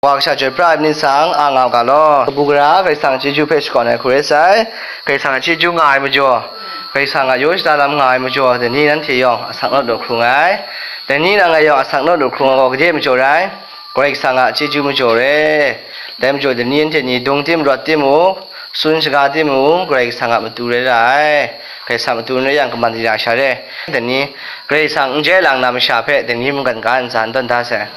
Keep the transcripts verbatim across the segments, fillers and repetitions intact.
Wa kasha chyoi pra ai myit sang, a nga u ga law. Kabu gara Karai Kasang chyeju hpe shakawn ai hku rai sai. Karai Kasang a chyeju nga ai majaw, Karai Kasang a yaw shada lam nga ai majaw, dai ni nanhte yawng asak naw lu hkrung ai. Dai ni nang e yawng asak naw lu hkrung ai gaw, gade majaw rai? Karai Kasang a chyeju majaw re. Dai majaw, dai ni nanhte ni dung tim rawt tim u, tsun shaga tim u, Karai Kasang a matu rai ra ai. Karai Kasang matu n rai yang, kaman di ra sha re. Dai ni, Karai Kasang n jai lang na masha hpe, dai ni mungkan ga ntsa n tawn da sai.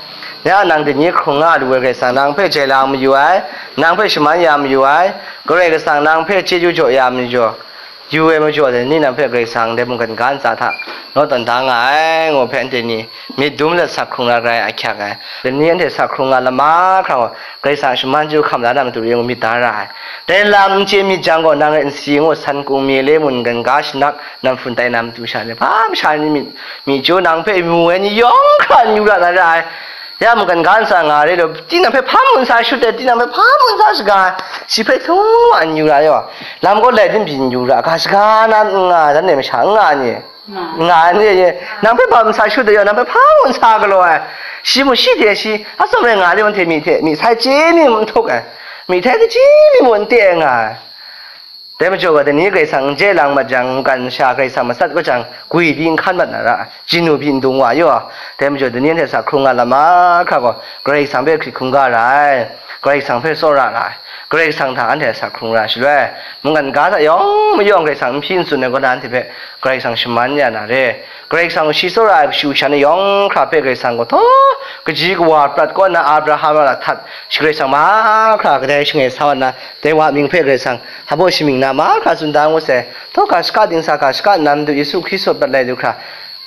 Ya nang dai ni hkrung nga lu ai Karai Kasang nang hpe jai lang mayu ai, nang hpe shaman ya mayu ai, Karai Kasang nang hpe chyeju jaw ya mayu jaw, yu ai majaw, dai ni nang hpe Karai Kasang dai mungkan ga ntsa hta naw tawn da nga ai, ngu hpe anhte ni myit dum let sak hkrung na rai ahkyak ai. Dai ni anhte sak hkrung nga lama hkra gaw, Karai Kasang shaman chyeju hkam la na matu re ngu myit da ra ai. Dai lam n chye myit jang gaw, nang rai nsi ngu san kung mi le mun gan ga shanak nam hpun tai na matu sha ni, hpa masha ni myit, myit chyu nang hpe mu ai ni yawng hkra n yu ra na ra ai. Ya mungkan ga ntsa nga re law, tinang hpe hpa mu n sa shut ai, tinang hpe hpa mu n sa shaga ai, shi hpe htung wa n yu ra yaw, lam gaw lai din byin yu ra, ga shaga na n nga, dan e masha n nga ni? Nga. Nga ni, nang hpe hpa mu n sa shut ai yaw, nang hpe hpa mu n sa galaw ai, shi mu shi hte shi, atsawm rai nga le, anhte myi hte myi sai chye mi mu n htuk ai, myi htai kaji mi mu n te ai nga ai. Dai majaw gaw, dai ni Karai Kasang n je lang mat jang, mungkan masha Karai Kasang matsat kau jang, gwi pyi n hkan mat na ra, chinu pyi n dung wa yaw. Dai majaw, dai ni anhte sa hkrung nga lama hkra gaw, Karai Kasang hpe hkrit hkungga ra ai, Karai Kasang hpe tsawra ra ai, Karai Kasang hta anhte sa hkrung ra ai shaloi, mungkan ga hta yawng mayawng Karai Kasang n hpyi n tsun ai kaw na, anhte hpe Karai Kasang shaman ya na re. Karai Kasang shi tsawra ai kashu shan yawng hkra hpe Karai Kasang gaw htaw kaji kawa prat kaw nna, Abraham a htat shi Karai Kasang mahkra kadai shangai sa wa nna, dai wa mying hpe Karai Kasang hpa baw shamying na mahkra tsun da ngu sai. Htaw ga shaka dingsa ga shaka nna madu Yesu Hkristu prat lai du hkra,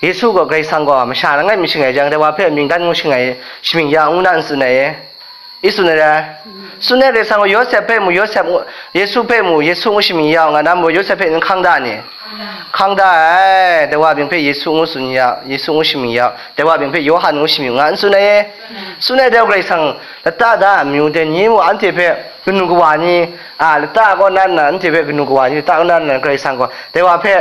Yesu gaw Karai Kasang gaw masha langai mi shangai jang, dai wa hpe mying dan ngu shangai, shamying ya ngu na n tsun ai e. I tsun ai rai. Tsun ai Karai Kasang gaw Yawsep hpe mu, Yawsep ngu, Yesu hpe mu, Yesu ngu shamying ya u nga na, mu Yawsep hpe n hkang da ni? Hkang da ai. Dai wa mying hpe Yesu ngu tsun ya, Yesu ngu shamying ya, dai wa mying hpe Yawhan ngu shamying nga n tsun ai e. Tsun ai dai Karai Kasang lata da amyu dai ni mu, anhte hpe kanu kawa ni, a, lata kaw nan na, anhte hpe kanu kawa ni lata kaw nan na, Karai Kasang gaw dai wa hpe,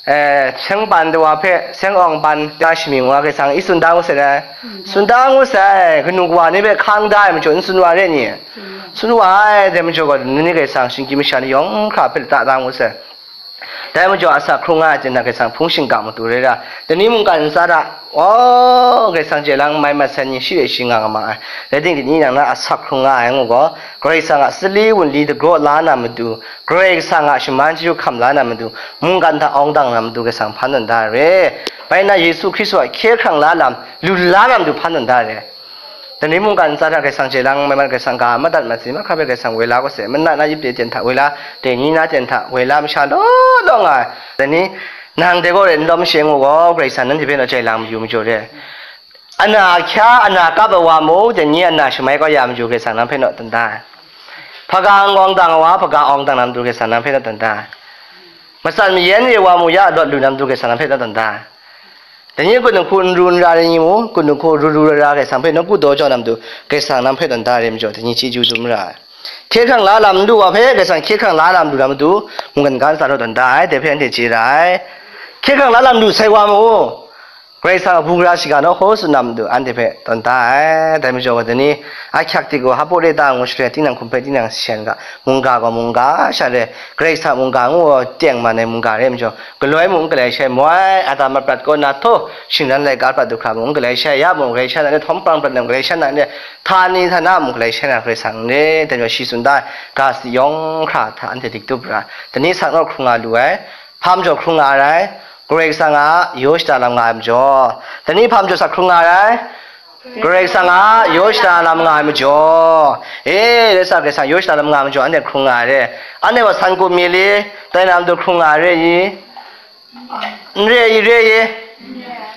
eh, seng pan dai wa hpe, seng awng pan, ta shamying wa Karai Kasang i tsun da ngu sai dai. Tsun da ngu sai, kanu kawa ni hpe hkang da ai majaw n tsun wa re ni? Tsun wa ai, dai majaw gaw, ni Karai Kasang shinggyim masha ni yawng hkra hpe lata da ngu sai. Dai majaw, asak hkrung nga ai hte na Karai Kasang hpung shingkang matu rai ra, dai ni mungkan ntsa hta, o, Karai Kasang je lang mai mat sai ni shi rai shi nga nga ma ai. Rai timung, dai ni nang na asak hkrung nga ai ngu gaw, Karai Kasang a sali wunli dagraw la na matu, Karai Kasang a shaman chyeju hkam la na matu, mungkan hta awng dang na matu Karai Kasang hpan tawn da ai re. Bai nna Yesu Hkristu a hkye hkrang la lam lu la na matu hpan tawn da ai re. Dai ni mungkan ntsa hta Karai Kasang je lang mai mat, Karai Kasang ga madat mat si mahkra hpe Karai Kasang woi la kau sai, mana na yip de ten hta woi la, dai ni na ten hta woi la, masha law law nga ai. Dai ni, nang dai gaw rai n lawm she ngu gaw, Karai Kasang nanhte hpe naw jai lang mayu majaw re. Ana hkya, ana kap ai wa mung, dai ni ana shamai kau ya matu Karai Kasang nang hpe naw tawn da ai. Hpaga awng dang ai wa, hpaga awng dang na matu Karai Kasang nang hpe naw tawn da ai. Matsan mayan re wa mung, ya lawt lu na matu Karai Kasang nang hpe naw tawn da ai. Dai ni kanu hku n ru n ra ai ni mung, kanu hku ru ru ra ra Karai Kasang hpe nawku daw jau na matu, Karai Kasang nang hpe tawn da ai re majaw, dai ni chyeju dum ra ai. Hkye hkrang la lam n lu wa hpe, Karai Kasang hkye hkrang la lam lu na matu, mungkan ga ntsa hta tawn da ai, dai hpe anhte chye ra ai. Hkye hkrang la lam lu sai wa mung, Karai Kasang a bungara shiga nawku tsun na matu, anhte hpe tawn da ai. Dai majaw gaw, dai ni, ahkyak hte gaw, hpa baw re ta ngu shaloi, tinang hkum hpe tinang shan ga, mungga gaw mungga sha re, Karai Kasang mungga ngu gaw teng man ai mungga re majaw, galoi mung n galai shai, moi, Adam a prat kaw na htaw, shingran laika prat du hkra mung n galai shai, ya mung galai shai na, htawm prang prat lam galai shai na, htani htana mung galai shai na, Karai Kasang re, dai majaw shi tsun da ai, ga sadi yawng hkra hta anhte dik tup ra, dai ni asak naw hkrung nga lu ai, hpa majaw hkrung nga ai rai, Karai Kasang a yaw shada lam nga ai majaw, dai ni hpa majaw asak hkrung nga ai rai, Karai Kasang a yaw shada lam nga ai majaw, e, Karai Kasang, Karai Kasang yaw shada lam nga ai majaw, anhte hkrung nga ai re. Anhte gaw san kung mi le, tai na matu hkrung nga ai re i? N re i, re i?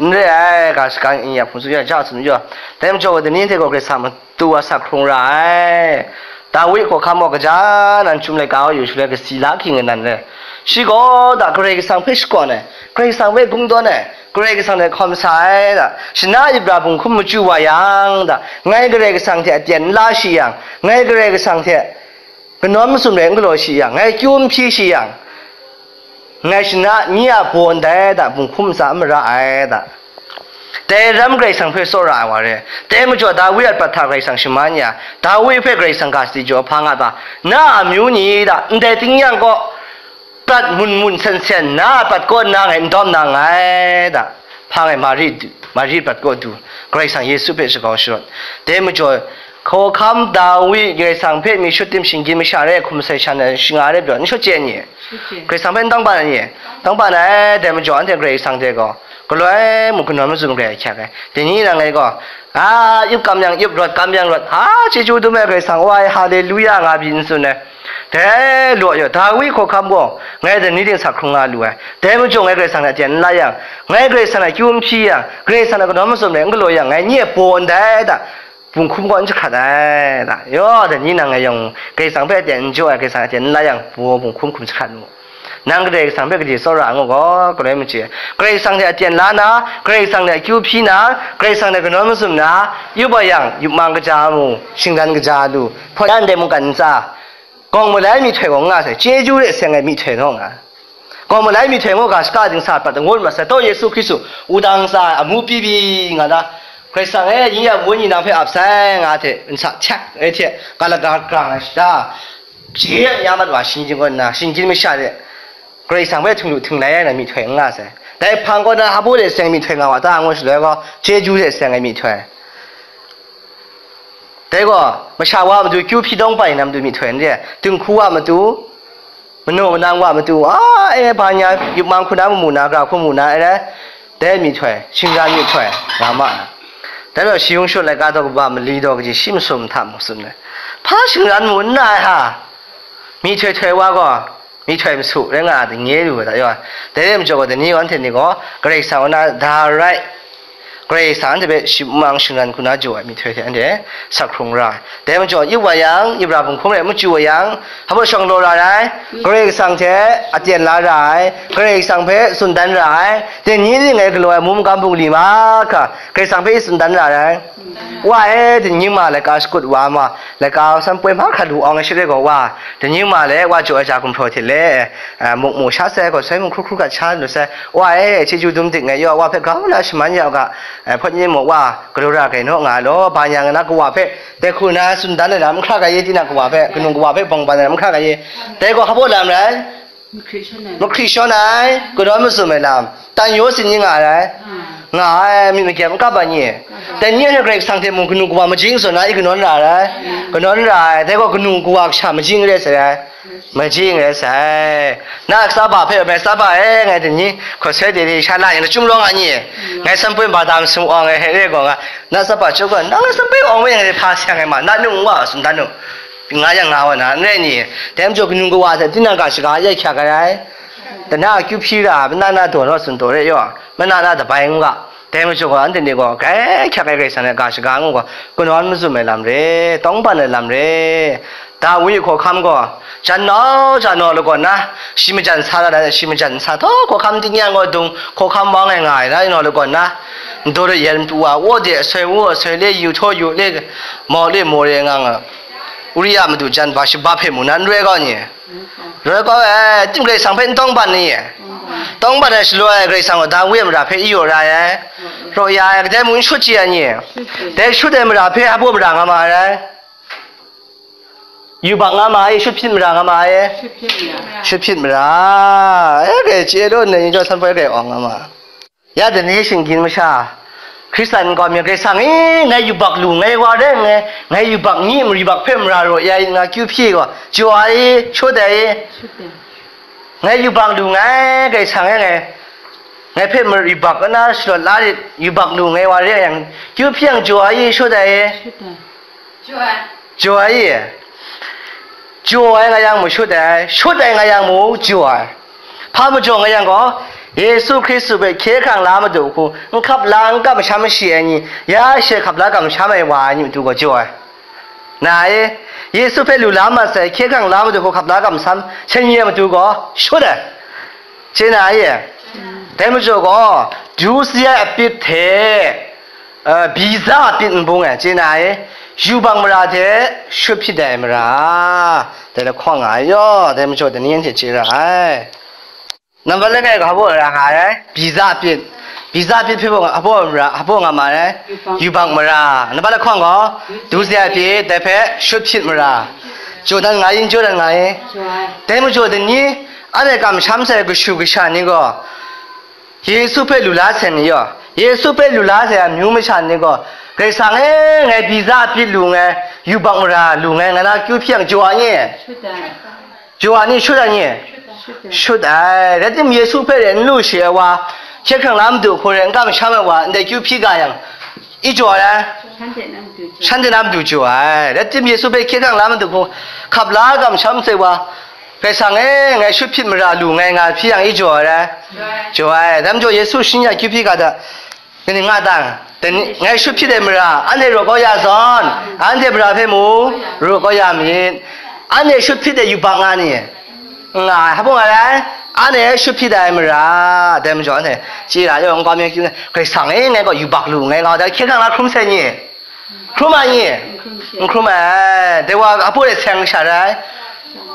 N re ai, ga shaka n ya hpung tsun ya, ja tsun ya. Dai majaw, dai ni hte gaw Karai Kasang matu wa asak hkrung ra ai. Dawi hkawhkam gaw kaja nan chyum laika wa yu shaloi, kasi la hkying anan re. Shi gaw da Karai Kasang hpe shakawn ai, Karai Kasang hpe kungdawn ai, Karai Kasang hte hkawm sa ai da, shana ip ra bunghkum machyu wa yang da, ngai Karai Kasang hte aten n la shi yang, ngai Karai Kasang hte kanawn masum rai n galaw shi yang, ngai kyu n hpyi shi yang, ngai shana mi a baw ndai da, bunghkum ntsa n mara ai da. Dai ram Karai Kasang hpe tsawra ai wa re. Dai majaw Dawi a prat hta Karai Kasang shaman ya, Dawi hpe Karai Kasang ga sadi jaw hpa nga ta, na a amyu ni ta, ndai ting yang gaw, prat mun mun sen sen, na a prat kaw nna ngai n dawm na nngai ta, hpa ngai Mari du, Mari prat kaw du, Karai Kasang Yesu hpe shagau sharawt. Dai majaw, hkawhkam Dawi Karai Kasang hpe mi shut tim shinggyim masha re hkum sai shan ai shinga re pyaw, n shut chye ni? Shut chye. Karai Kasang hpe n tawng ban ai ni? Tawng ban ai, dai majaw anhte Karai Kasang hte gaw, galoi mu kanawn mazum grai ahkyak ai. Dai ni nang ngai gaw, a, yup kam yang yup, rawt kam yang rawt, ha, chyeju dum ai Karai Kasang, wa ai, haleluya, nga byin n tsun ai. Dai law yaw, Dawi hkawhkam gaw, ngai dai ni ting sa hkrung nga lu ai. Dai majaw ngai Karai Kasang hte aten n la yang, ngai Karai Kasang hte akyu n hpyi yang, Karai Kasang hte kanawn mazum rai n galaw yang, ngai nye baw ndai ta, bunghkum kaw n jahkrat ai ta. Yaw, dai ni nang ngai yawng, Karai Kasang hpe aten n jaw ai, Karai Kasang hte aten n la yang, baw bunghkum hkum jahkrat mu. Nang Karai Kasang hpe gade tsawra ngu gaw, galoi machye. Karai Kasang hte aten la na, Karai Kasang hte akyu hpyi na, Karai Kasang hte kanawn mazum na, yup wa yang, yup mang kaja mu, shingran kaja lu, hpawt ya ndai mungkan ntsa, gawng malai myihtoi gaw n nga sai, chyeju de seng ai myihtoi gaw nga. Gawng malai myihtoi gaw ga shaka dingsa prat ngut mat sai, taw Yesu Hkristu wudang ntsa ai amu pyi pyi nga na, Karai Kasang e, yin ya wenyi nang hpe ap sai, nga hte nsa htek ai hte, ga laga grang ai shada, je ya mat wa, shinggyim kaw nna, shinggyim masha de, Karai Kasang hpe htinglu htinglai ai na myihtoi n nga sai. Dai hpang kaw na, hpa de seng myihtoi nga wa ta, ngu shaloi gaw, chyeju de seng ai myihtoi. Dai gaw, masha wa matu kyu hpyi dawng pai na matu myihtoi n re, dinghku wa matu, manaw manang wa matu, a, e, hpa nya, yup mang hku na mamu na, gara hku mu na, e rai, dai myihtoi, shingran myihtoi, nga ma ai. Dai gaw, shayung shut laika daw kaba mali daw kaji shi masum hta mu tsun ai. Hpa shingran mu n na ai ha? Myihtoi htoi wa gaw, myihtoi masu rai nga ai, nye lu ai ta yaw. Dai rai majaw gaw, dai ni gaw, anhte ni gaw, Karai Kasang kaw na da rai, Karai Kasang anhte hpe shimang shingran hku na jaw ai myihtoi hte anhte sak hkrung ra ai. Dai majaw, yup wa yang, yup ra bunghkum rai n machyu wa yang, hpa shawng law ra ai, Karai Kasang hte aten la ra ai, Karai Kasang hpe tsun dan ra ai, dai ni ning ngai galaw ai, mum gam bungli mahkra, Karai Kasang hpe tsun dan ra ai. Wa e, dai ni ma laika shakut wa ma, laika san poi mahkra lu awng ai share gaw wa, dai ni ma le, wa jaw ai ja gumhpraw hte le, a, muk mu sha sai, gaw sai mung hkru hkru gat sha lu sai, wa e, chyeju dum dik ngai yaw, wa hpe grau na shaman ya u ga, a, hpawt ni muk wa, galaw ra gai naw nga ai law, ba nyang na kawa hpe, dai hku na tsun dan ai lam n hkra ga ye, tinang kawa hpe, kanu kawa hpe bawng ban ai lam n hkra ga ye, dai gaw hpa baw lam rai? Mahkri shawn ai. Mahkri shawn ai, kanawn mazum ai lam, tan yaw sin ni nga ai rai? Nga ai, myit magyam n kap ai ni? Dai ni anhte Karai Kasang hte mung kanu kawa majing zawn na, i kanawn ra ai rai? Kanawn ra ai, dai gaw kanu kawa kasha majing rai sai rai? Majing rai sai. Na tsaba hpe mai, tsaba e, ngai dai ni hkawt sai de de sha la yang, lachyum rawng a ni? Ngai san poi ba dam sum awng ai hte re gaw nga, na tsaba chyawm gaw, nang ngai san poi awng we ngai hpa seng ai ma, na nu n wa tsun dan u. Nga yang nga wa na, n rai ni? Dai majaw kanu kawa hte tinang ga shaga ya hkyak ai rai? Dana akyu hpyi ra, mana na daw naw tsun taw re yaw, mana na dabai n ga. Dai majaw gaw, anhte ni gaw, grai hkyak ai Karai Kasang hte ga shaga ngu gaw, kanawn mazum ai lam re, tawng ban ai lam re. Dawi hkawhkam gaw, jan nau, jan nau lagawn na, shi majan sa ra ai, shi majan sa taw, hkawhkam tingnyang gaw dung, hkawhkam wang ai nga ai, rai nau lagawn na, ndaw de yan pru wa, wo de asoi, wo asoi, le yu htaw yu, le mau le mau re nga nga. Uria madu jan Bathsheba hpe mu na n roi kau ni? Roi kau e, tim Karai Kasang hpe n tawng ban ni? Tawng ban ai shaloi, Karai Kasang gaw Dawi a mara hpe i yaw ra ai, raw ya ai, kadai mung n shut chye ai ni? Dai shut ai mara hpe hpa baw mara nga ma ai rai? Yubak nga ma ai, shut hpyit mara nga ma ai? Shut hpyit mara. Shut hpyit mara. E, grai chye law nna, yin chyawm san poi grai awng nga ma. Ya dai ni shinggyim masha, Hkristan nkau mi, Karai Kasang e, ngai yubak lu, ngai wa rai ngai, ngai yubak ni, yubak hpe mara raw ya nga kyu hpyi gaw, jaw ai, shut ai. Shut ai. Ngai yubak lu ngai, Karai Kasang e ngai, ngai hpe mara yubak na shalawt la rit, yubak lu ngai wa re yang, kyu hpyi yang jaw ai, shut ai. Shut ai. Jaw ai. Jaw ai. Jaw ai nga yang mu shut ai, shut ai nga yang mu jaw ai. Hpa majaw nga yang gaw, Yesu Hkristu hpe hkye hkrang la madu hku, n hkap la, n kamsham shi ai ni, ya she hkap la kamsham ai wa ai ni matu gaw jaw ai. Na e, Yesu hpe lu la mat sai, hkye hkrang la madu hku hkap la kamsham, shanyi ai matu gaw shut ai. Chye na e? Dai majaw gaw, du si ai apit hte, eh, biza apit n bung ai, chye na e? Yubak mara hte shut hpyit ai mara, dai lahkawng nga ai yaw, dai majaw dai ni anhte chye ra ai. Nambat langai ga baw ra nga ai, biza apit. Byiza pyit hpe hpaw nga, hpaw mara, hpaw nga ma ai, yubak mara. Namba lahkawng gaw, dusya pyit, dai hpe shut hpyit mara. Jaw dan nga i, n jaw dan nga i? Dai majaw, dai ni, anhte kamsham sai kashu kasha ni gaw, Yesu hpe lu la sai ni yaw, Yesu hpe lu la sai amyu masha ni gaw, Karai Kasang e, ngai byiza pyit lu nngai, yubak mara lu nngai, nga na kyu hpyi yang, jaw a ni? Jaw a ni, shut ai ni? Shut ai. Rai timung, Yesu hpe n lu shi ai wa, hkye hkrang la madu hku rai n kamsham ai wa, ndai kyu hpyi ga yang, i jaw ai? Shanhte na matu jaw ai. Rai timung, Yesu hpe hkye hkrang la madu hku, hkap la kamsham sai wa, Karai Kasang e, ngai shut hpyit mara lu nngai, nga hpyi yang, i jaw ai? Jaw ai. Dai majaw, Yesu shani a kyu hpyi ga da. Kaning nga ta, dai ni, ngai shut hpyit ai mara, anhte raw kau ya zawn, anhte mara hpe mung raw kau ya myit. Anhte shut hpyit ai yubak nga ni? Nga ai, hpa nga ai? Anhte shut hpyit ai mara, dai majaw anhte chye ra yaw, nkau mi kyu, Karai Kasang e, ngai gaw yubak lu nngai, nga dai hkye hkrang la hkrum sai ni? Hkrum ai ni? N hkrum ai. Dai wa, apu de seng sha rai?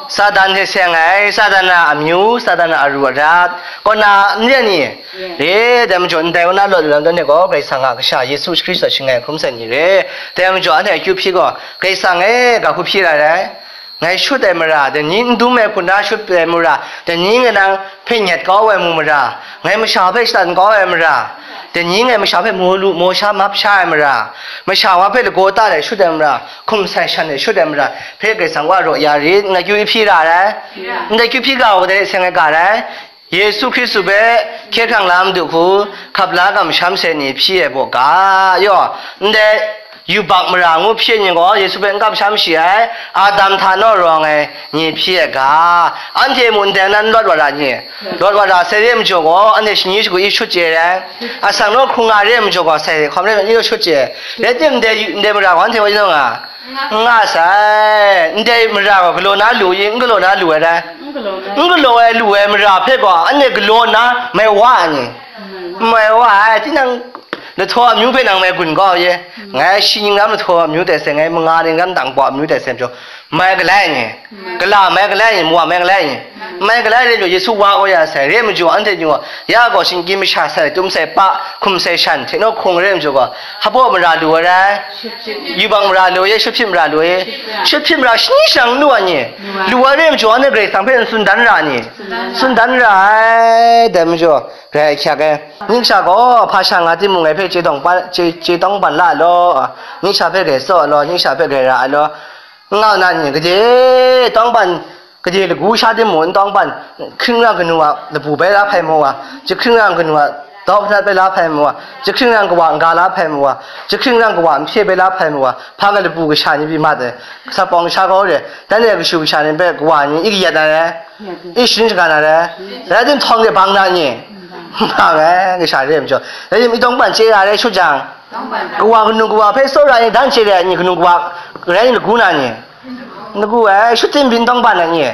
Satan hte seng ai, Satan a amyu, Satan a aru arat, kaw na n re ni? Re, dai majaw, ndai wa na lawt lam dan de gaw, Karai Kasang a Kasha Yesu Hkristu shangai hkrum sai ni re. Dai majaw, anhte akyu hpyi gaw, Karai Kasang e, ga hku hpyi ra rai? Ngai shut ai mara, dai ni n dum ai hku na shut ai mara, dai ni ngai nang hpe nyet kau ai mu mara, ngai masha hpe shatan kau ai mara, dai ni ngai masha hpe mu lu, mu sha map sha ai mara, masha wa hpe lagaw ta let shut ai mara, hkum sai shan let shut ai mara, hpe Karai Kasang wa raw ya rit, ngai kyu hpyi ra rai? Ndai kyu hpyi ga u, dai seng ai ga rai? Yesu Hkristu hpe hkye hkrang la madu hku, hkap la kamsham sai ni hpyi ai baw ga, yaw, ndai yubak mara ngu hpyi ai ni gaw, Yesu hpe n kamsham shi ai, Adam hta naw rawng ai ni hpyi ai ga, anhte mung ndai nan lawt wa ra ni? Lawt wa ra sai re majaw gaw, anhte shani shagu i shut chye ai, asak naw hkrung nga re majaw gaw, sai hkawm re i naw shut chye ai. Rai timung, ndai, ndai mara gaw anhte wa i naw nga? N nga sai. Ndai mara gaw galaw na lu i, n galaw na lu ai rai? N galaw ai lu ai mara hpe gaw, anhte galaw na mai wa ai ni? Mai wa ai. Tinang lahtaw amyu hpe nang mai gun kau ye. Ngai shi ning lam lahtaw amyu tai sai, ngai manga ning lam dang pawt amyu tai sai majaw, mai galai ni? Gala mai galai ni? Mawa mai galai ni? Mai galai re majaw, Yesu wa kau ya sai. Re majaw, anhte ni gaw, ya gaw shinggyim masha sai, tum sai pa, hkum sai shan, hte naw hkrung re majaw gaw, hpa mara lu ai rai? Yubak mara lu ai, shut hpyit mara lu ai? Shut hpyit mara shani shang n lu ai ni? Lu ai re majaw, anhte Karai Kasang hpe n tsun dan ra ni? Tsun dan ra ai, dai majaw, grai ahkyak ai. Ning sha gaw, hpa sha nga timung, ngai hpe chye tawng pa, chye, chye tawng ban la law, ning sha hpe grai tsaw law, ning sha hpe grai ra ai law, nga na ni? Gade tawng ban, gade lagu sha timung, n tawng ban, hkring rang kanu a labu bai la hpai mu wa, jahkring rang kanu a dau hkanat bai la hpai mu wa, jahkring rang kawa n-ga la hpai mu wa, jahkring rang kawa n hpye bai la hpai mu wa, hpa nga labu kasha ni pyi mat ai, kasa pawng sha kau re, dan e kashu kasha ni hpe kawa ni i kayat na rai? I sharin shaga na rai? Rai tim htawng de bang na ni? Bang ai, kasha re ai majaw. Rai tim i tawng ban chye ra rai shut jang, kawa kanu kawa hpe tsawra ni dan chye re ai ni, kanu kawa rai ni lagu na ni? Lagu ai, shut tim byin tawng ban ai ni?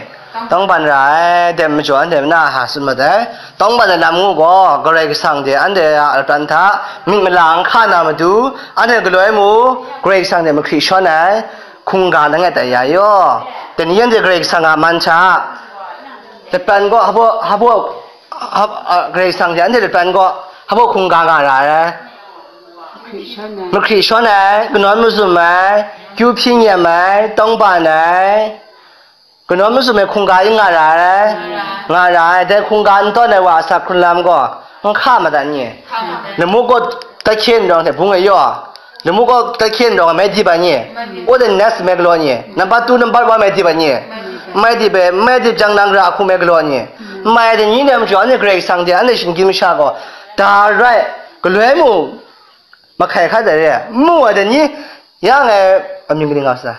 Tawng ban ra ai, dai majaw anhte na ha tsun mat ai. Tawng ban ai lam ngu gaw, Karai Kasang de anhte a latan hta myit mala n hka na matu, anhte galoi mu, Karai Kasang de mahkri shawn ai, hkungga langai tai ya yaw. Dai ni anhte Karai Kasang a man hta, lapan gaw, hpa, hpa, hpa, a, Karai Kasang de anhte lapan gaw, hpa hkungga nga ra ai? Mahkri shawn ai, kanawn mazum ai, kyu hpyi nyem ai, tawng ban ai, kanawn mazum ai hkungga i nga ra ai? Nga ra ai. Dai hkungga n tawn ai wa a asak hkrun lam gaw, n hka madat ni? Lamu kaw tat hkye n rawng hte bung e yaw, lamu kaw tat hkye n rawng ai mai dip ai ni? What the next mai galaw ni? Number two, number one mai dip ai ni? Mai dip ai, mai dip jang nang ra hku mai galaw ni? Mai ai dai ni nem jaw, anhte Karai Kasang de, anhte shinggyim masha gaw, da rai, galoi mu, mahkai hkat ai re, mu ai dai ni? Ya ngai, amying kaning nga sa?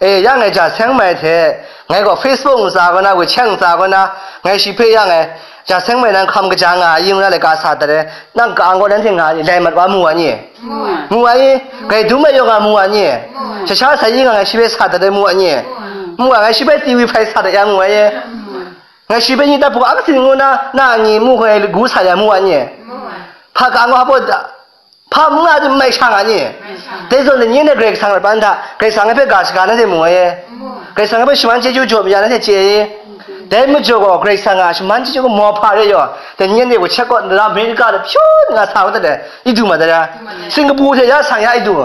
E, ya ngai ja seng mai hte, ngai gaw Facebook ntsa kaw na, WeChat ntsa kaw na, ngai shi hpe ya ngai, ja seng mai nan hkam kaja nga ai, yin ngu na laika sa dat ai, nang ka-ang gaw nanhte nga ai ni, lai mat wa mu ai ni? Mu ai. Mu ai, gai dum ai yaw nga mu ai ni? Mu ai. Sha sha sai yi nga ngai shi hpe sa dat ai mu ai ni? Mu ai. Mu ai, ngai shi hpe T V hpai sa dat ya mu ai ni? Mu ai. Ngai shi hpe ni dat hpung a kasin ngu na, na ni mu hkoi lagu sa ya mu ai ni? Mu ai. Hpa ka-ang gaw hpa baw da, hpa mu nga ai ni, mai sha nga ni? Mai sha. Dai zawn ni ne Karai Kasang a latan hta, Karai Kasang hpe ga shaga nanhte mu ai e? Mu ai. Karai Kasang hpe shaman chyeju jaw maya nanhte chye ai e? Mu ai. Dai majaw gaw, Karai Kasang a shaman chyeju gaw mawhpa re yaw, dai ni anhte gaw Czech kaw nta America de hpyu nga sa wa dat ai, i du ma dat ai. Singapore hte ya sang ya i du,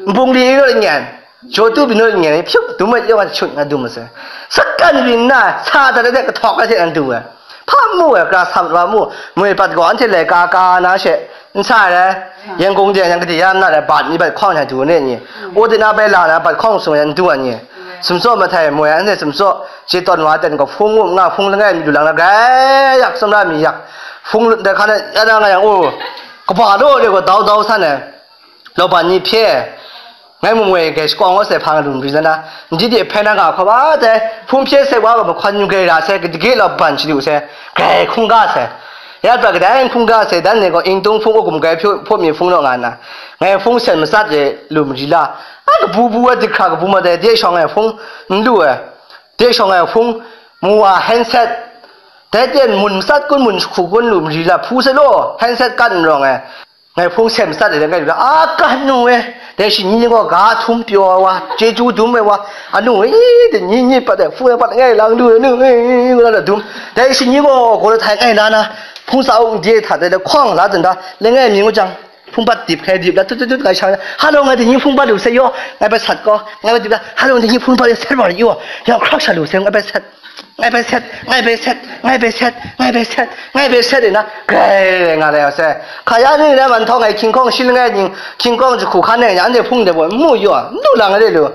nbungli i rawt n yan, jaw tu byin rawt n yan, hpyu dum ai yaw nga shut nga du ma sai. Sakan byin nna, sa dat ai hte kahtawk ai hte nga du ai. Hpa mu ai, kra sa mat wa mu, moi pat gaw anhte laika ka na she, n sa ai, Yangon de yang kade ya nna rai bat ni bat hkawng ai du ne ni, o de na bai la na bat hkawng sung yan du ai ni, sumtsaw mahtai moi anhte sumtsaw, chye tawn wa ten gaw hpung mu nga hpung langai mi lu lang na grai yak sumra mi yak, hpung lut da hkan ya na nga yang u, kaba law de gaw dau dau san ai, lauban ni hpye, ngai mu moi grai shakawng aw sai hpang lu mari la na, nji de hpe na nga hkawm a dai, hpung hpye sai wa gaw mahkawn yu grai ra sai, kade ge lauban shalu sai, grai hkungga sai. Ya prat kadai n hkungga sai, dan ni gaw ingtung hpung, u gum grai hpyu hpawt mi hpung naw nga nna, ngai hpung sen matsat de lu mari la, a kabu bu ai, dihkra kabu ma dai, de shawng ai hpung n lu ai, de shawng ai hpung, mu wa handset, dai ten mun matsat kun, mun jahku kun lu mari la, hpu sai law, handset kan n rawng ai, ngai hpung sen matsat de, ngai lu la, a kanu e, dai shani ni gaw ga htum pyaw ai wa, chyeju dum ai wa, anu e, de ni ni pat ai, hpung e pat ngai lang du, anu e, ngu la dum, dai shani gaw gaw la htai ngai la na, hpung sa u n de hta de, hkawng la dun da, langai mi ngu jang, hpung bat dip hkai dip la, tut tut tut ngai shang, halong ngai de ni hpung bat lu sai yaw, ngai bai sat gaw, ngai bai dip la, halong de ni hpung bat lu sai wa yu, yang hkrak sha lu sai, ngai bai sat, ngai bai sat, ngai bai sat, ngai bai sat, ngai bai sat, ngai bai sat, na, grai nga lai sai. Hka ya ni na man htawng ngai hkying hkawng shi langai ning, hkying hkawng jahku hkan ngai, anhte hpung de baw, mu yaw, n du lang ai de lu,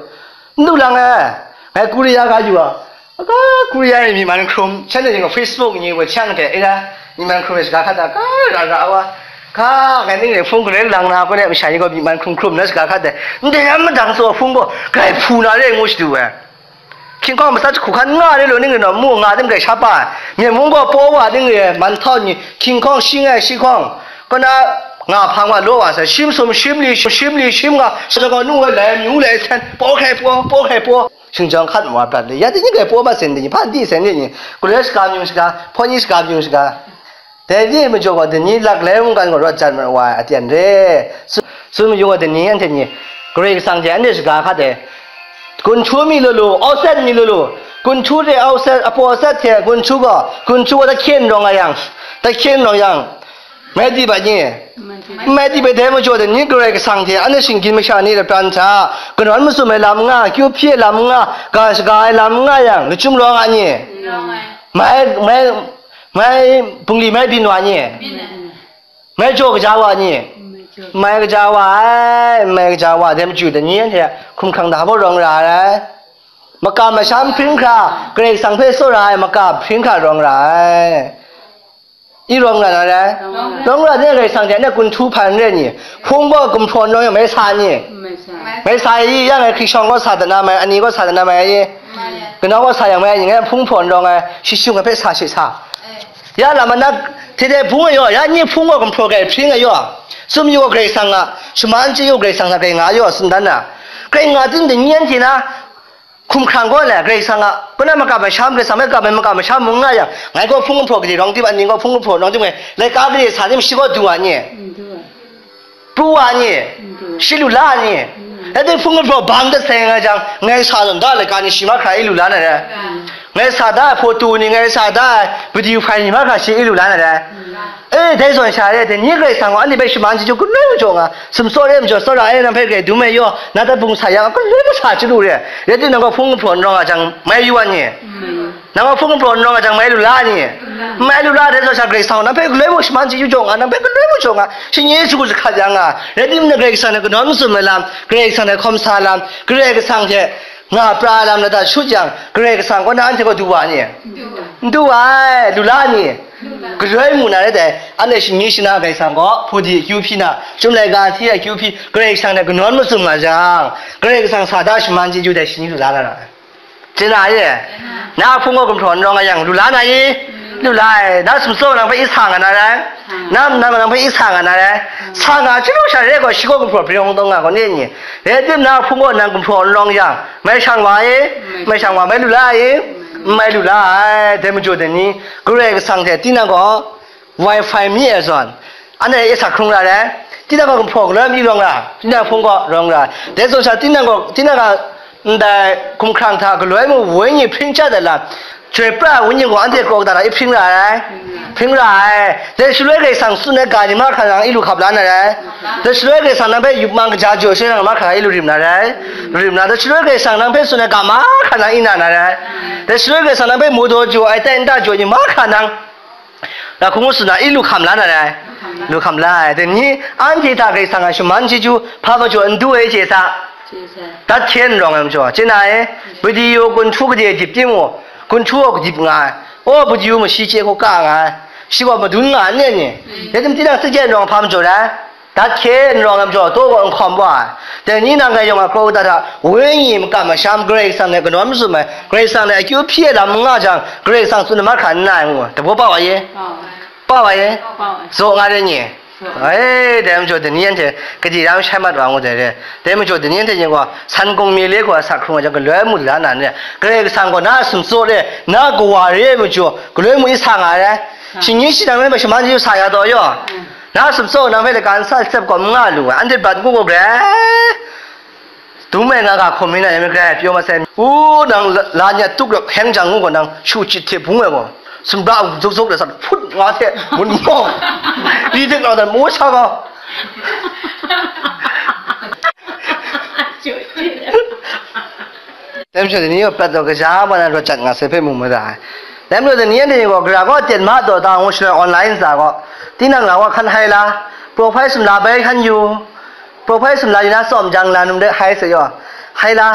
n du lang ai, ngai Korea ga yu a, Aka Korea e myi man hkrum, shanhte ning gaw Facebook ni wa chyang hte, e ra, myi man hkrum e shaga hkat da, ka ra ra wa, ka ngai ning e hpung grai lang na, ko ne masha ni gaw myi man hkrum hkrum na shaga hkat de, ndai yan madang tsaw hpung gaw, grai hpu na re ngu shadu ai. Hkying hkawng matsat jahku hkan nga re law, ning rai naw mu nga tim grai sha pa ai. Myen mung gaw paw wa ning re, man htawng ni, hkying hkawng shi ngai shi hkawng, kaw na nga hpang wa law wa sai, shim sum, shim li, shim li, shim nga, sa gaw nu ai lai, myu lai sen, paw hkrai paw, paw hkrai paw. Shingjawng hkat ma wa prat le, ya dai ni grai paw mat sen dai ni, hpa di sen dai ni, guloi shaga myung shaga, hpawt ni shaga myung shaga. Dai ni majaw gaw, dai ni lak lai mungkan gaw rawt jan mat wa ai, aten re. Su, su mayu gaw, dai ni anhte ni, Karai Kasang hte anhte shaga hkat ai. Gunhtu mi lu lu, auset mi lu lu, gunhtu hte auset, apaw auset hte gunhtu gaw, gunhtu gaw tahkyen rawng a yang, tahkyen rawng yang, Mai di bai ni? Mai di bai dai majaw de ni Karai Kasang hte anhte shinggyim masha ni lapran hta kanawn masum ai lam n nga, kyu hpyi ai lam n nga, ga shaga ai lam n nga yang, lachyum rawng a ni? Mai, mai, mai bungli mai byin wa ni? Mai jaw kaja wa ni? Mai kaja wa ai, mai kaja wa, dai machyu de ni anhte hkumhkrang da hpaw rawng ra ai. Makam masham hpring hkra, Karai Kasang hpe tsawra ai makam hpring hkra rawng ra ai. I rawng ra na rai? Rawng ra. Rawng ra ni, Karai Kasang hte na gunhtu hpan re ni? Hpung gaw gumhpraw nrawng yang mai sa ni? Mai sa. Mai sa i, ya ngai hkri shawng gaw sa dat na mai, ani gaw sa dat na mai i? Mai. Kanau gaw sa yang mai ni, ngai hpung hpraw nrawng ai, shi shung ai hpe sa shi sa. Eh. Ya lam anak, hte hte hpung ai yaw, ya ni hpung gaw gumhpraw grai hpring ai yaw. Sum yu gaw Karai Kasang a, shaman chyeju gaw Karai Kasang hta grai nga ai yaw, tsun dan na. Grai nga tim de ni anhte na, Hkumhkrang gaw le, Karai Kasang a, kaw na makam masham, Karai Kasang hpe kam ai makam masham mung nga yang, ngai gaw hpung gumhpraw gade rawng tim, aning gaw hpung gumhpraw rawng tim ngai, laika gade sa tim shi gaw du wa ni? Pru wa ni? Shi lu la ni? Rai timung, hpung gumhpraw bang dat sai nga jang, ngai sa zawn da laika ni shi mahkra i lu la na rai. Ngai sa da ai photo ni, ngai sa da ai video file ni mahkra shi i lu la na rai. E, dai zawn sha re, dai ni Karai Kasang gaw anhte hpe shaman chyeju galoi majaw nga, sumtsaw re majaw, tsawra e nang hpe grai dum ai yaw, na dat bung sa yang, galoi masa chyalu re. Rai timung, nang gaw hpung gumhpraw n rawng a jang, mai yu wa ni? Nang gaw hpung gumhpraw n rawng a jang, mai lu la ni? Mai lu la, dai zawn sha Karai Kasang gaw nang hpe galoi mung shaman chyeju jaw nga, nang hpe galoi majaw nga, shi nye su hkrat yang nga, rai timung, Karai Kasang hte kanawn mazum ai lam, Karai Kasang hte hkawm sa lam, Karai Kasang hte nga pra ai lam lata shut yang, Karai Kasang kaw na anhte gaw du wa ni? N du wa ai, lu la ni? Galoi mu na rai dai, anhte shani shana Karai Kasang gaw hpaw di akyu hpyi na, Chyum laika hti akyu hpyi, Karai Kasang hte kanawn mazum nga jang, Karai Kasang sa da shaman chyeju dai shani lu la na ra ai. Chye na ye? Na hpung gaw gumhpraw n rawng a yang, lu la na i? Lu la ai. Na sumtsaw nang hpe i sa nga na rai? Na nang nang hpe i sa nga na rai? Sa nga chyalu sha re gaw, shi gaw gumhpraw hpring hkawng taw nga gaw, ni ni? Rai timung, na hpung gaw nang gumhpraw n rawng yang, mai shang wa i? Mai shang wa, mai lu la i? N mai lu la ai. Dai majaw de ni, Karai Kasang hte tinang gaw wifi mi ai zawn, anhte e sa hkrung ra ai. Tinang gaw gumhpraw galoi mi rawng ra, tinang hpung gaw rawng ra. Dai zawn sha tinang gaw, tinang ga ndai hkumhkrang hta galoi mung wenyi hpring chyat ai lam, Chyoi pra ai wenyi gaw anhte kraw kata hta i hpring ra ai? Hpring ra ai. Dai shaloi Karai Kasang tsun ai ga ni mahkra nang i lu hkap la na rai. Dai shaloi Karai Kasang nang hpe yupmang kaja jaw she nang mahkra i lu rim na rai. Lu rim na, dai shaloi Karai Kasang nang hpe tsun ai ga mahkra nang i na na rai. Dai shaloi Karai Kasang nang hpe mu daw jaw ai, tai nta jaw ni mahkra nang, na hkungga tsun na, i lu hkam la na rai. Lu hkam la ai. Dai ni anhte hta Karai Kasang a shaman chyeju hpa majaw n du ai chye sa. Dat hkye n rawng ai majaw, chye na e, video gun htu gade dip timung, gun htu gaw kadip nga ai. O, video mashi chye hku ka nga ai. Shi gaw madun nga ai, n nen ni? Ya tim tinang saja n rawng hpa majaw dai? Dat hkye n rawng ai majaw, taw gaw n hkawm wa ai. Dai ni nang gai yawng a kraw kata hta, wenyi makam masham Karai Kasang hte kanawn mazum ai, Karai Kasang hte akyu hpyi ai lam n nga jang, Karai Kasang tsun ai mahkra n na ai ngu ai. Dabaw pa wa ye? Pa wa ye? Pa wa. Zaw nga re nye? Zaw. Ai, dai majaw dai ni anhte, kaji ram shai mat wa ngu dai re. Dai majaw dai ni anhte nye gaw, san kung mi le gaw sa hkrung ai jang, galoi mu la na ni, Karai Kasang gaw na a sumtsaw re, na a kawa re ai majaw, galoi mu i sa nga ai rai. Sa. Shingni shi nang rai ma shaman yu sa ya taw yaw. Mm. Na a sumtsaw nang hpe laga n sa lacep gaw n nga lu ai, anhte bat ngu gaw grai. Dum ai nga ga hkum mi na, yamai grai pyaw ma sai. U, nang la, la nyat tuk rap heng jang ngu gaw, nang shu chit hte bung ai gaw, sumra zuk zuk da sat hput nga hte, mun maw, ri dik rau dan mu sa gaw. Dai majaw dai ni gaw prat taw, kaja ma na rawt jat nga sai hpe mu mada ai. Dai majaw dai ni anhte gaw, gara gaw ten ma taw ta ngu shaloi online sa gaw, tinang la gaw hkan hai la, profile sumla bai hkan yu. Profile sumla yu na tsawm jang, la num de hai se yaw. Hai la,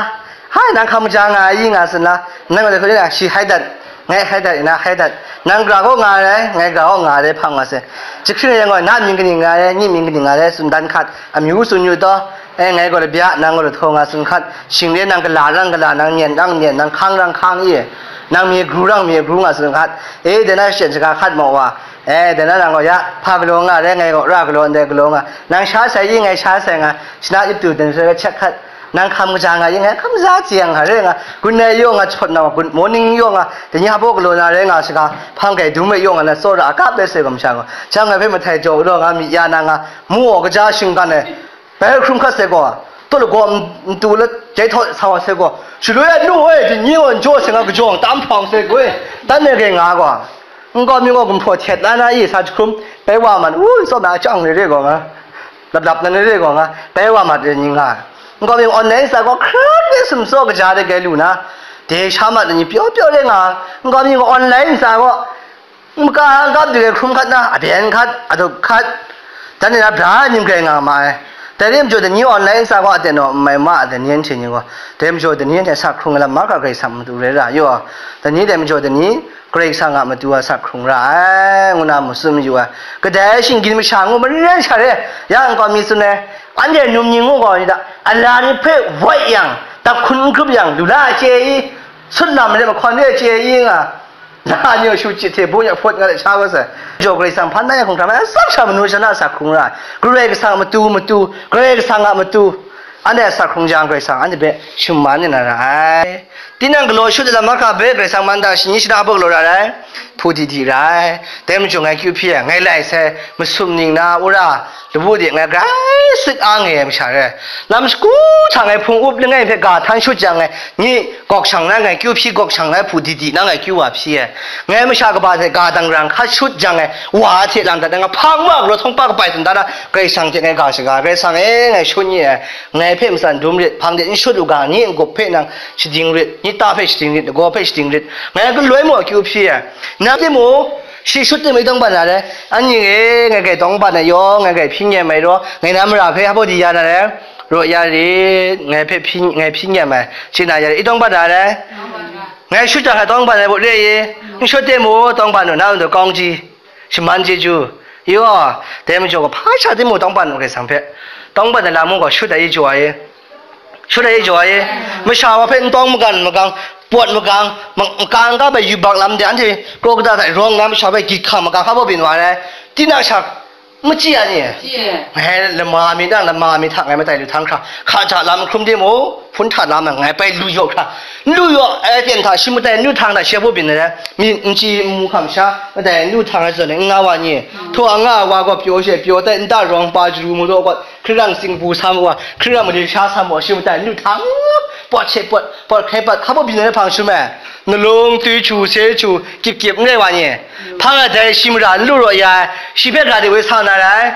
hai, nang hkam kaja nga ai i nga tsun la, nang gaw hkoi na shi hai dat, ngai hai dat, ina hai dat, nang gara gaw nga ai, ngai gara gaw nga ai, hpang nga se. Jahkring yang gaw, na mying kaning nga ai, nyi mying kaning nga ai, tsun dan hkat, amyu tsun yu taw, e, ngai gaw labya, nang gaw lahtaw nga tsun hkat, shing de nang gala rang gala, nang nyen rang nyen, nang hkang rang hkang i, nang mi gru rang mi gru nga tsun hkat, e, de na shachyen shaga hkat maw wa, E, dai na nang gaw ya, hpa galaw nga re, ngai gaw ra galaw ndai galaw nga. Nang sha sai i, ngai sha sai nga, shana ip tu dan sai hpe check hkat. Nang hkam kaja nga i, ngai hkam kaja chye yang hkare nga. Good night yaw nga, chawt na wa, good morning yaw nga. Dai ni hpa baw galaw na re nga shaga, hpang gai dum e yaw nga na, tsawra a kap ai sai gaw masha gaw. Sha ngai hpe mahtai jaw galaw nga, myi ya na nga, mu gaw kaja shinggan ai. Bai hkrum hkat sai gaw, taw lagaw n-, ntu la jai htaw sa wa sai gaw, shaloi a nu e, dai ni gaw n jaw sai nga, kajawng tam hpawng sai gaw, dan e gai nga gaw, nkau mi gaw gumhpraw htet la na i sa jahkrum, bai wa mat, u, n tsawm na chyang ni re gaw nga, lap lap na ni re gaw nga, bai wa mat re ni nga, nkau mi online sa gaw, hkrat de sumtsaw kaja de gai lu na, de sha mat ni pyaw pyaw re nga, nkau mi gaw online sa gaw, N maka n kap de hkrum hkat na, aden hkat, adup hkat, dan e na bra ning grai nga ma ai. Dai re majaw, dai ni online sa gaw, aten naw n mai ma ai, dai ni anhte ni gaw, dai majaw, dai ni anhte sa hkrung ai lam mahkra Karai Kasang matu rai ra yaw. Dai ni dai majaw, dai ni Karai Kasang a matu a sa hkrung ra ai, ngu na mu tsun mayu ai. Kadai shinggyim masha ngu maren sha re, ya nkau mi tsun ai, anhte num ni ngu gaw ni da, ala ni hpe wait yang, dap hkun n grup yang, lu la a chye i, sut lam re mahkawn re a chye i nga, Na ni gaw shu chye hte bung ya hpawt nga let sha wa sai. Jaw Karai Kasang hpan na ya hkungga hkra ma, tsap sha manu sha na sa hkrung ra ai. Karai Kasang a matu, matu, Karai Kasang a matu, anhte a sa hkrung jang Karai Kasang anhte hpe shaman ya na ra ai. Tinang galaw shut ai lam mahkra hpe Karai Kasang man da, shani shana hpe galaw ra ai, hpu di di ra ai. Dai majaw ngai kyu hpyi ai, ngai lai sai, masum ning na, wora, lawu de ngai grai sit a ngai ai masha re. Lam shagu hta ngai hpung up langai hpe ga htan shut jang ngai, ni gawk shang na ngai kyu hpyi, gawk shang na hpu di di na ngai kyu wa hpyi ai. Ngai masha kaba hte ga dang rang hkat shut jang ngai, wa hte lang dat na nga hpang ma galaw htawng pa kabai tsun da na, Karai Kasang hte ngai ga shaga, Karai Kasang e, ngai shut ni ai, ngai hpe matsan dum rit, hpang de n shut u ga, ni n-gup hpe nang shading rit, ni ta hpe shading rit, lagaw hpe shading rit, ngai galoi maw kyu hpyi ai. Nang timung, shi shut timung i tawng ban na re, anyi e, ngai gai tawng ban ai yaw, ngai gai hpyi nyem ai raw, ngai na mara hpe hpa di ya na re, raw ya rit, ngai hpe hpyi, ngai hpyi nyem ai, shi na ya rit, i tawng ban na re, ngai shut jang hkra tawng ban ai baw re i, n shut timung, tawng ban u, na ndu kawng ji, shaman chyeju, i gaw, dai majaw gaw, hpa sha timung tawng ban u, Karai Kasang hpe, tawng ban ai lam mung gaw, shut ai i jaw ai i. Shut ai jaw ai, masha wa hpe n tawng magan magang, pawt magang, ma-, makang kap ai yubak lam de, anhte kraw kata hta rawng na masha hpe gyit hkang makang hpa baw byin wa ai, tinang sha machyi a ni? Chye. Ngai lama mi nang lama mi hta ngai matai lu htang hkra, hka hta lam hkrum de mu, hpun hta lam ngai pai lu yaw hkra, n lu yaw ai pyen hta shi matai nu htang hta shi hpa baw byin ai, mi n chyi n mu hkam sha, matai nu htang ai zawn e n nga wa ni? Htaw a nga ai wa gaw pyaw she pyaw tai, nta rawng pa jaru mu daw gaw, Hkrilang singbu sa mu wa, Hkrilang mali sha sa mu wa, shi matai nu htang, Pawt she pawt, pawt hkrai pawt, hpa baw byin ai hpang shu me. Nalung twi chu, se chu, kyip kyip n rai wa ni. Hpang a dai shi mara n lu raw ya ai, shi hpe ga de woi sa na rai.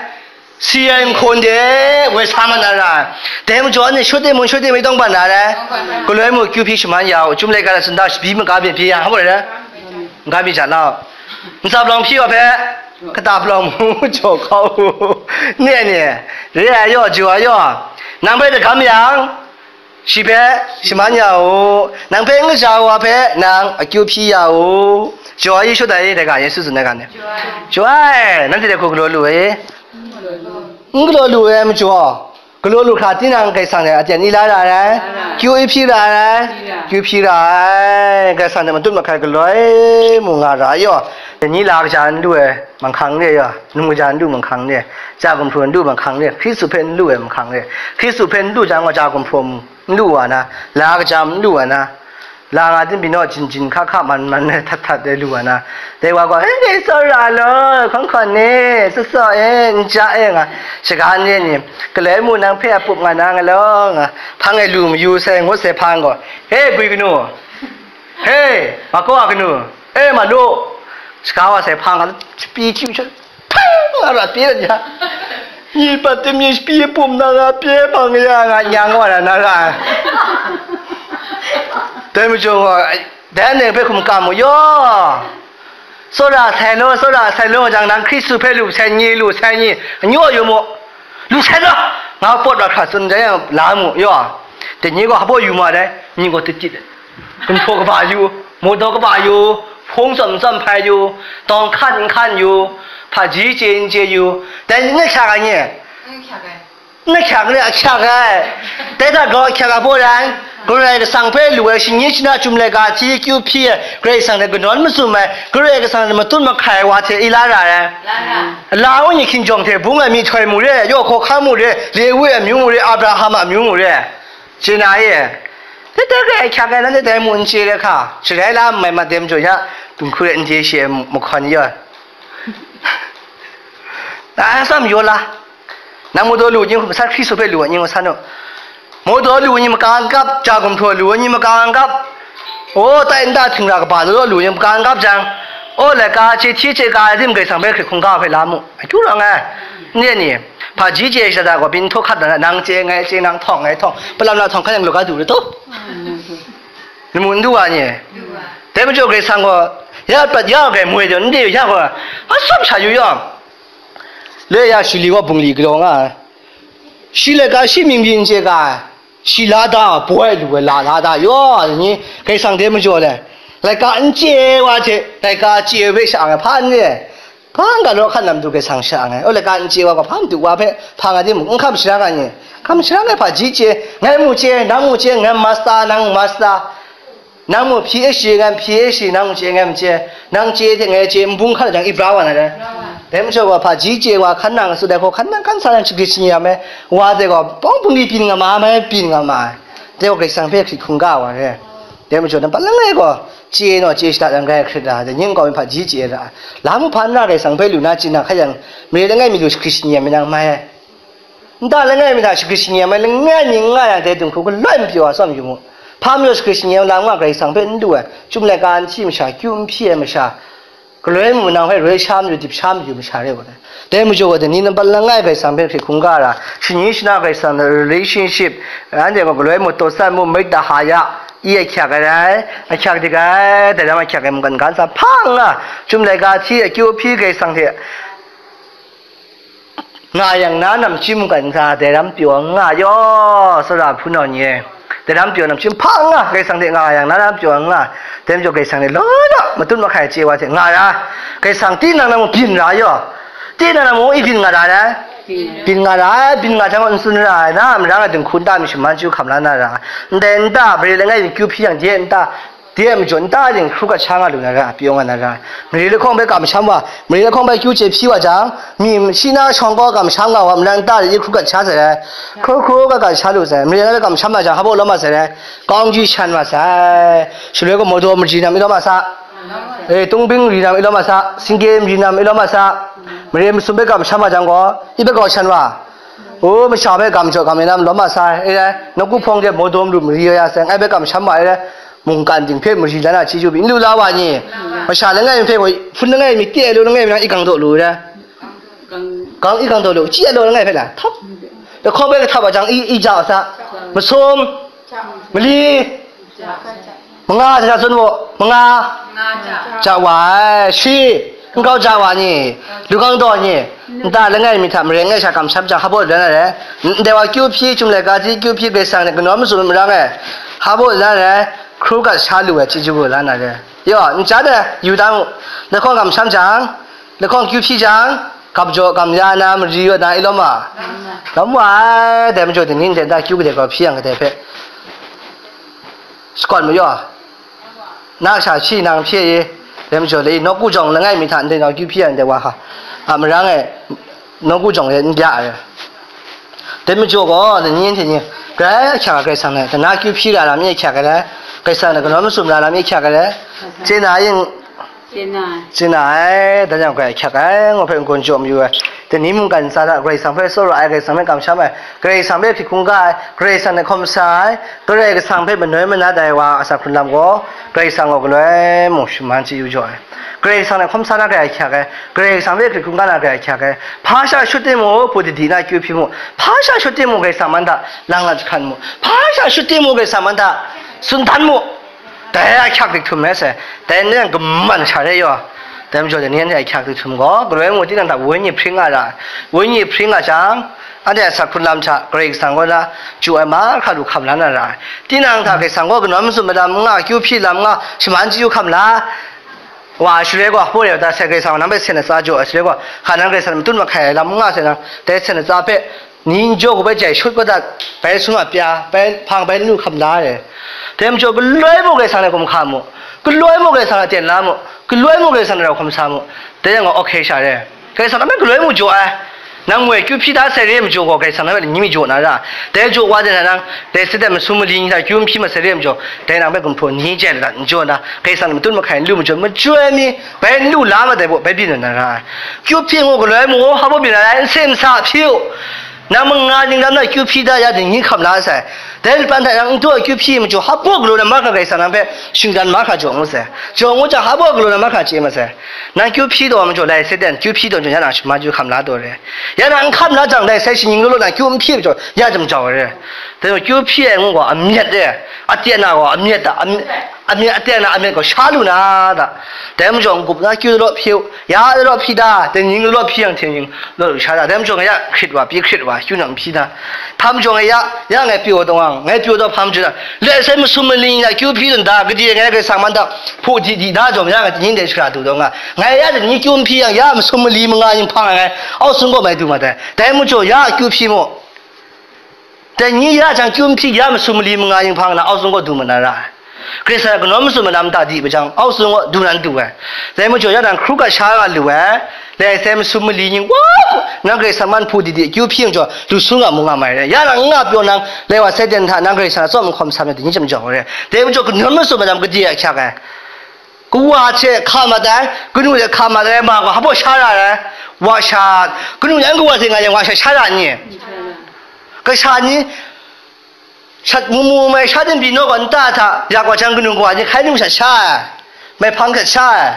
Si ai nhkawn de woi sa ma na rai. Dai majaw ni shut de mun, shut de mai tawng ban na rai. Galoi mu kyu hpyi shaman ya u, chyum laika la sunda shabi maga byin hpyi ya, hpa baw rai. Maga byin ja lau. Ntsa palawng hpyi wa hpe, kata palawng mu jaw kau u. Ni ai ni, re ai yaw, jaw ai yaw. Nang hpe dagam yang, shi hpe shaman ya u, nang hpe n kaja wa hpe nang akyu hpyi ya u. Jaw ai shut ai, dai ga, Yesu tsun ai ga ni. Jaw ai, nanhte dai hku galaw lu ai. N galaw lu ai majaw, galaw lu hkra tinang Karai Kasang hte aten i la ra ai, kyu i hpyi ra ai, kyu hpyi ra ai, Karai Kasang hte matut mahkai galoi mu nga ra ai yaw. Dai ni la kaja n lu ai manghkang re yaw, num kaja n lu manghkang re, ja gumhpraw n lu manghkang re, Hkristu hpe n lu ai manghkang re, Hkristu hpe n lu jang gaw ja gumhpraw mu n lu wa na, la kaja n lu wa na, la nga tim binaw jin jin hka hka man man ai htat htat ai lu wa na, dai wa gaw, "E, dai tsawra law, hkawn hkawn e, tsaw tsaw e, n ja e," nga, shaga n re ni, "Galoi mu nang hpe a pup nga na nga law," nga, hpang e lu mayu sai ngut sai hpang gaw, "He, gwi kanu, he, ma kaw a kanu, e, ma lu," shaga wa sai hpang nga, shapi hkyu sha, hpang nga ra pye dat ya. Ni pat tim ni shapi pum na nga pye hpang ya nga nyang wa na na ra. Dai majaw gaw, dai nang hpe hkum kam mu yaw. Tsawra sai law, tsawra sai law jang, nang Hkristu hpe lu sai ni, lu sai ni, anyu yu mu, lu sai law, nga pawt ra hkra tsun jang, la mu yaw. Dai ni gaw hpa baw yu ma dai, ni gaw tit tit ai. Gumhpraw kaba yu, mawdaw kaba yu, hpung tsawm tsawm hpai yu, tawng hkan n hkan yu, hpaji chye n chye yu, dai ni n hkyak ai ni? N hkyak ai. N hkyak ni, a hkyak ai. Dai hta gaw hkyak a baw rai, Karai Kasang hpe lu ai, shani shana, chyum laika hti, akyu hpyi ai, Karai Kasang hte kanawn mazum ai, Karai Kasang hte matut mahkai ai wa hte i la ra ai. La ra. La u ni hkinjawng hte bung ai myihtoi mu re, yaw hkawhkam mu re, Lewi amyu mu re, Abraham amyu mu re. Chye na e, dai dai hkyak ai, nanhte dai mu n chye ai hka, sharai la n mai mat dem jaw ya, dunghku e n de shi ai mahkawn ya. Na atsam yaw la, nang mawdaw lu ni hku masat Hkristu hpe lu ai ni ngu san u. Mawdaw lu ni maka n kap, ja gumhpraw lu ni maka n kap, o, tai nta htingra kaba law lu ni maka n kap jang, o, laika chye hti chye ka ai dim Karai Kasang hpe hkrit hkungga hpe la mu. Akyu rawng ai, n re ni? Hpaji chye shada gaw byin htaw hkat na, nang chye ngai chye, nang htawng ngai htawng, palam na htawng hkan yang lu ga du re taw? Lamu n du wa ni? Dai majaw Karai Kasang gaw, ya prat ya grai moi jaw n de ya gaw, a tsawm sha yu yawng, le ya shi li gaw bungli galaw nga ai. Shi laika shi mying byin chye ga ai. Shi lada, boi lu ai la, lada, yaw, ni, Karai Kasang de majaw le, laika n chye wa hte, laika chye hpe sha ai hpa n re, hpa n ga law hkan lam du Karai Kasang sha ai, o, laika n chye wa gaw hpa madu wa hpe, hpa nga di mu, n hkam shara nga ni, hkam shara nga hpa ji chye, ngai mu chye, nang mu chye, ngai master, nang master, nang mu P H D, ngai P H D, nang mu chye, ngai mu chye, nang chye hte ngai chye, n bung hkan jang, i bra wa na le. Dai majaw gaw hpa ji chye wa, hkan nang su dai hkaw, hkan nang hkan sa nang shagrit shanyi ya me, wa de gaw, pawng bungli byin nga ma ai, byin nga ma ai. Dai gaw Karai Kasang hpe hkrit hkungga wa re. Dai majaw, nampat langai gaw, chye naw, chye shada yang grai hkrit ra, dai ning gaw, hpa ji chye ra. La mu hpa nna Karai Kasang hpe lu na chye na hka yang, mare langai mi lu shagrit shanyi ya me nang mai ai. Nta langai mi hta shagrit shanyi ai, langai mi n nga yang, dai dinghku galoi n pyaw ai tsawm yu mu. Hpa majaw shagrit shanyi ai lam nga Karai Kasang hpe n lu ai, chyum laika n hti masha, kyu n hpyi ai masha, galoi mu nang hpe roi sha mayu, dip sha mayu masha re ai. Dai majaw gaw, dai ni nampat langai Karai Kasang hpe hkrit hkungga ra, shani shana Karai Kasang hte relationship, anhte gaw galoi mu taw san mu, marit da ha ya, i ahkyak ai rai, ahkyak dik ai, dai lam ahkyak ai mungkan ga ntsa hpa n nga, chyum laika hti, akyu ahpyi Karai Kasang hte nga yang na namchyim mungkan ntsa dai lam pyaw n nga yaw, tsawra hpunau ni e. Dai lam pyaw namchyim hpa n nga, Karai Kasang hte nga yang na lam pyaw n nga, dai majaw Karai Kasang hte law law matut mahkai chye wa hte nga ra, Karai Kasang tinang na mung byin ra yaw, tinang na mung i byin nga ra ai, byin nga ra ai, byin nga jang gaw n tsun ra ai, na a marang a dinghku nta mi shaman chyu hkam la na ra, ndai nta, mare langai mi kyu hpyi yang de nta, de ai majaw nta ling hkru gat sha nga lu na ra, pyaw nga na ra. Mare lahkawng hpe kamsham wa, mare lahkawng hpe kyu chye hpyi wa jang, mi shi na shawng gaw kamsham nga wa, mara nta ling hkru gat sha sai rai, hkru hkru gat gat sha lu sai, mare na hpe kamsham na jang, hpa baw lawm ma sai rai, kawng ji shan ma sai, shaloi gaw mawdaw mari nam i lawm ma sa, e, tungbing mari nam i lawm ma sa, singge mari nam i lawm ma sa, mare masum hpe kamsham wa jang gaw, i hpe gaw shan wa, O, masha hpe gam jaw gam ya na malawm ma sa ai, e rai, nawku hpawng de maw dawm lu mari ya sai, ngai hpe kamsham ma ai rai, mungkan ting hpe mari la na chyeju pyi n lu la wa ni? Masha langai mi hpe gaw, hpun langai mi, te ai law langai mi na i gang daw lu rai. Gang i gang daw lu, chyi ai law langai hpe la, htap. Lahkawng hpe kahtap wa jang, i, i ja wa sa, masum, mali, manga hta tsun mu, manga, ja wa ai, shi, nkau ja wa ni, lu gang daw ni, nta langai mi hta maren ngai sha kamsham jang, hpa baw la na re, ndai wa kyu hpyi, chyum laika hti kyu hpyi, Karai Kasang ni kanawn mazum mara ai, hpa baw la na re, hkru gat sha lu ai chyeju gaw la na re. Yaw, n ja de, yu dang, lahkawng kamsham jang, lahkawng kyu hpyi jang, gam jaw gam ya na mari wa na i lawm ma? Lawm wa ai, dai majaw, dai ni ndai nta kyu kadai gaw hpyi yang kadai hpe, shakawn mayaw, na sha shi nang hpyi i, dai majaw le, nawku jawng langai mi hta ndai nau kyu hpyi yang dai wa hka, a marang e, nawku jawng le n bya ai. Dai majaw gaw, dai ni hte ni, grai ahkyak ai Karai Kasang e, dana kyu hpyi ra lam e ahkyak ai rai, Karai Kasang e kanawn mazum ra lam e ahkyak ai rai, chye na yin, Chye na ai. Chye na ai, dan yang garai ahkyak ai, ngu hpe n-gun jaw mayu ai. Dai ni mungkan ntsa hta Karai Kasang hpe tsawra ai, Karai Kasang hpe kamsham ai, Karai Kasang hpe hkrit hkungga ai, Karai Kasang hte hkawm sa ai, Karai Kasang hpe manoi manat ai wa a asak hkrun lam gaw, Karai Kasang gaw galoi mung shaman chyeju jaw ai. Karai Kasang hte hkawm sa na garai ahkyak ai, Karai Kasang hpe hkrit hkungga na garai ahkyak ai. Hpa sha shut timung, hpu didi na kyu hpyi mu, hpa sha shut timung, Karai Kasang man hta lang na jahkan mu, hpa sha shut timung, Karai Kasang man hta tsun dan mu. Dai ahkyak dik htum rai sai, dai nang kaman sha re yaw. Dai majaw, dai ni anhte ahkyak dik htum gaw, galoi mung tinang hta wenyi hpring nga ra ai. Wenyi hpring nga jang, anhte a asak hkrun lam hta Karai Kasang kaw na chyu ai mahkra lu hkam la na ra ai. Tinang hta Karai Kasang kaw kanawn mazum ai lam n nga, kyu hpyi lam n nga, shaman chyeju hkam la wa ai shaloi gaw, hpaw re ai ta sai, Karai Kasang nang hpe sen atsa jaw ai shaloi gaw, hka nang Karai Kasang matut mahkai ai lam n nga sai nang, dai sen atsa hpe ni n jaw hku bai jai shut kau dat, bai sum a pya, bai hpang bai n lu hkam la ai. Dai majaw, galoi mung Karai Kasang hte hkum hkam mu, galoi mung Karai Kasang hte ten la mu, galoi mung Karai Kasang hte rau hkam sa mu. Dai yang gaw, oke sha re. Karai Kasang nang hpe galoi mung jaw ai. Nang moi kyu hpyi da sai re ai majaw gaw, Karai Kasang nang hpe ni mi jaw na ra. Dai jaw wa de na nang, dai Satan masum mali ni hta kyu n hpyi masai re ai majaw, dai nang hpe gumhpraw ni jai dat n jaw na, Karai Kasang matut mahkai n lu majaw, majoi mi, bai n lu la ma dai baw, bai byin na ra ai. Kyu hpyi ngu galoi mung, hpa baw byin na ra ai, n se n sa hpyi u. Nang manga ning lam na kyu hpyi da ya ding, ni hkam la sai. Dai lapan hta nang n taw kyu hpyi majaw, hpa baw galaw na mahkra Karai Kasang nang hpe shinggan mahkra jaw ngu sai. Jaw ngu jang, hpa baw galaw na mahkra chye ma sai. Nang kyu hpyi taw majaw, lai Satan kyu hpyi taw majaw, ya nang shaman chyeju hkam la taw re. Ya nang n hkam la jang, dai sai shaning law law na kyu n hpyi majaw, ya jam jau re. Dai majaw, kyu hpyi ai ngu gaw amyat re, aten na gaw amyat da, am-, amyat aten na amyat gaw sha lu na da. Dai majaw, n-gup na kyu law hpyi u, ya law hpyi da, dai ning law hpyi yang hte ning, law lu sha da. Dai majaw, nga ya hkrit wa, pyi hkrit wa, kyu nang hpyi da. Hpa majaw ngai ya, ya ngai pyaw taw nga, ngai pyaw taw hpa majaw da, let sai masum mali ni a kyu hpyi tawn da, gade ngai Karai Kasang man hta hpaw di di da jawm ya, ngai ni ndai shara du taw nga, ngai ya ni kyu n hpyi yang, ya masum mali manga yin hpang ai ngai, au sung gaw mai du ma dai. Dai majaw, ya kyu hpyi mu. Dai ni ya jang kyu n hpyi, ya masum mali manga yin hpang na, au sung gaw du ma na ra ai. Karai Kasang kanawn mazum ai lam ta di ma jang, au sung gaw du nan du ai. Dai majaw, ya nang hkru gat sha nga lu ai, lai sai masum mali ning wa, nang Karai Kasang man hpaw di di kyu hpyi yang jaw, lu su nga mu nga mai re. Ya nang n nga pyaw nang, lai wa Satan hta nang Karai Kasang atsawm n hkawm sa myit dai ni jam jau re. Dai majaw, kanawn mazum ai lam gade ahkyak ai. Kawa hte hka mat ai, kanu hte hka mat ai, ma gaw hpa baw sha ra ai, wa sha, kanu yan kawa hte nga yang wa sha sha ra ni? Kasha ni, shat mu mu mai sha din byin naw gaw nta hta, ya gaw jang kanu kawa ni hkai num sha sha ai, mai hpang hkat sha ai,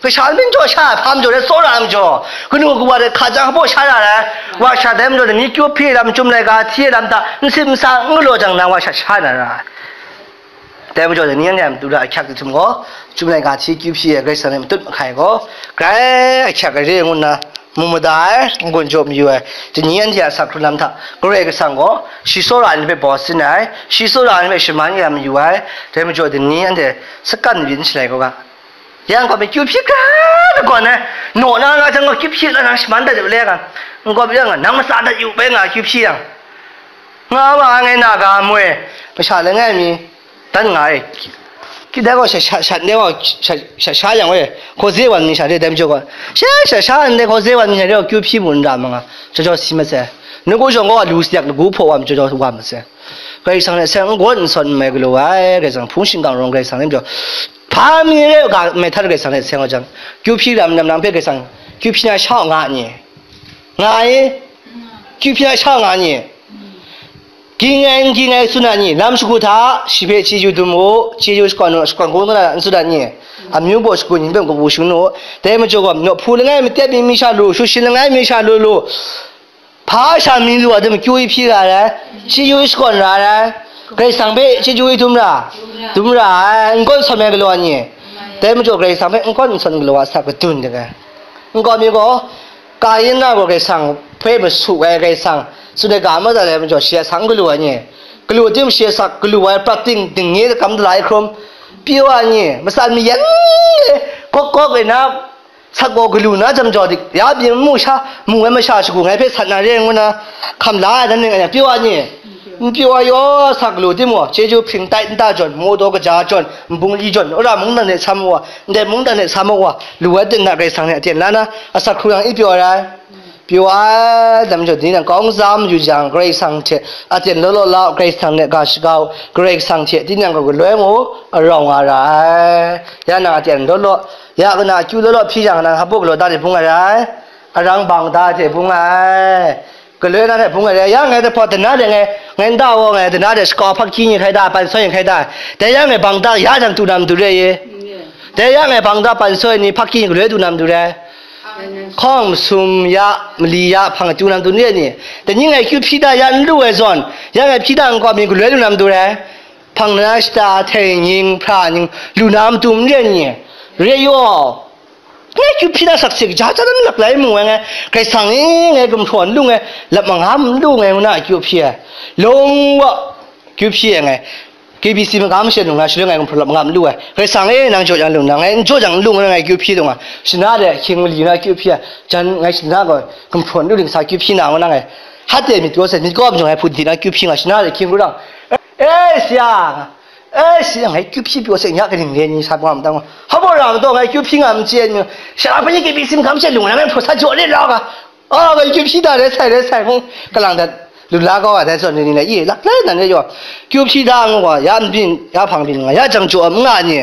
kasha npawt jaw sha ai, hpa majaw rai tsawra ai majaw, kanu kawa hte hka jang hpa baw sha ra ai, wa sha dai majaw, dai ni kyu hpyi lam, chyum laika hti lam hta, n sit n sa, n galaw jang, nang wa sha sha na ra ai. Dai majaw, dai ni anhte a matu hta ahkyak dik htum gaw, chyum laika hti kyu hpyi ai Karai Kasang hte matut mahkai gaw, grai ahkyak ai re ngu nna, mu mada ai, n-gun jaw mayu ai, dai ni anhte a asak hkrung lam hta, Karai Kasang gaw, shi tsawra ai ni hpe baw sin ai, shi tsawra ai ni hpe shaman ya mayu ai, dai majaw, dai ni anhte sakan mabyin shalai gaw ga. Yang gaw, kyu hpyi hkra lagawn ai, naw na nga jang gaw, kyu hpyi la nang shaman dat yu le nga, n-gawp yang nga, nang matsa dat yu bai nga, kyu hpyi yang, nga wa ai ngai na ga moi, masha langai mi, dan nga ai. Ki dai gaw sha, sha, sha, dai gaw sha, sha, sha yang e, hkaw ze wan mi sha re, dai majaw gaw, sha, sha, sha, ndai hkaw ze wan mi sha re, kyu hpyi mu n ra ma nga, jaw jaw si ma sai. Nawku jawng gaw lu si yak lagu hpaw wa ma, jaw jaw wa ma sai. Karai Kasang hte seng n gawn n sawn n mai galaw ai, Karai Kasang hpung shingkang rawng Karai Kasang rai majaw, hpa mi re ga mai htan Karai Kasang hte seng wa jang, kyu hpyi ram ram nang hpe Karai Kasang, kyu hpyi na sha nga ni? Nga i? Kyu hpyi na sha nga ni? Ging ai, n ging ai tsun na ni? Lam shagu hta, shi hpe chyeju dum u, chyeju shakawn u, shakawn kung na n tsun na ni? Amyu baw shagu ni hpe kabu shangun u. Dai majaw gaw, nawhpu langai mi tep mi, mi sha lu, shut shin langai mi sha lu lu, hpa sha mi lu a, dai makyu i hpyi ra ai, chyeju i shakawn ra ai, Karai Kasang hpe chyeju i dum ra, dum ra ai, n kawn sawn ai galaw ni? Dai majaw Karai Kasang hpe n kawn n sawn galaw a sa kadun ding ai. N kawn mi gaw, Kayin na gaw Karai Kasang hpe masu ai, Karai Kasang tsun ai ga madat ai majaw, shi a sa n galu ai ni? Galu tim shi a sa galu ai prat ting dingnye kam dala ai hkrum, pyaw ai ni? Matsan mayan le, gawk gawk e na, sat gaw galu na jam jaw dik, ya byin mu sha, mu ai masha shagu ngai hpe sat na re ngu na, hkam la ai dan ning, pyaw ai ni? N pyaw ai yaw, sa galu tim gaw, chyeju hpring tai nta jawn, maw daw kaja jawn, nbungli jawn, wora mungdan hte sa mu wa, ndai mungdan hte sa mu wa, lu ai ten na Karai Kasang ni aten la na, asak hkrung yang i pyaw ai rai. Pyaw ai, dam jaw, tinang kawng zam yu jang, Karai Kasang hte aten law law la u, Karai Kasang hte ga shaga u, Karai Kasang hte tinang gaw galoi ngu arawng nga ra ai. Ya nang aten law law, ya kana akyu law law hpyi jang, nang hpaw galaw da de bung ai rai, arang bang da de bung ai, galoi na hte bung ai rai. Ya ngai dahpaw dana de ngai, ngai nta gaw ngai dana de shakau hpakki ni hkrai da, pansoi ni hkrai da, dai ya ngai bang da ya jang tu na matu re ye? Dai ya ngai bang da, pansoi ni hpakki ni galoi tu na matu re? Hkawng masum ya, mali ya hpang tu na matu re ni? Dai ni ngai kyu hpyi da ya n lu ai zawn, ya ngai hpyi da nkau mi galoi lu na matu re? Hpang na shata, htei nying, hpra nying, lu na matu n re ni? Re yaw. Ngai kyu hpyi na sakse kaja hta n lak lai mu ai ngai, Karai Kasang e, ngai gumhpraw n lu ngai, lap mangam n lu ngai, ngu na kyu hpyi ai. Long wa, kyu hpyi ai ngai. K B C magam masha nung na shaloi ngai gumhpraw lap mangam n lu ai. Karai Kasang e, nang jaw jang lu na, ngai n jaw jang n lu ngu na ngai kyu hpyi dung a. Shana de hkying mali na kyu hpyi ai. Jan ngai shana gaw gumhpraw n lu ling sa kyu hpyi na ngu na ngai. Hate myit kaw se, myit kaw majaw ngai hput di na kyu hpyi nga, shana de hkying ru dang. E, sia! E, si ngai kyu hpyi pyaw se, nya kaning re ni sa pawng a matang, hpa baw ra madaw ngai kyu hpyi nga n chye ni, sha hpa ni kyi pyi sim hkam she lung na ngai hpaw sa jaw re ra ga, a, ngai kyu hpyi da re sai, re sai hkung kalang dat lu la kau ai dai zawn ni ni le, i lak lai nan re yaw, kyu hpyi da ngu ga, ya n byin, ya hpang byin nga, ya jang jaw n nga ni?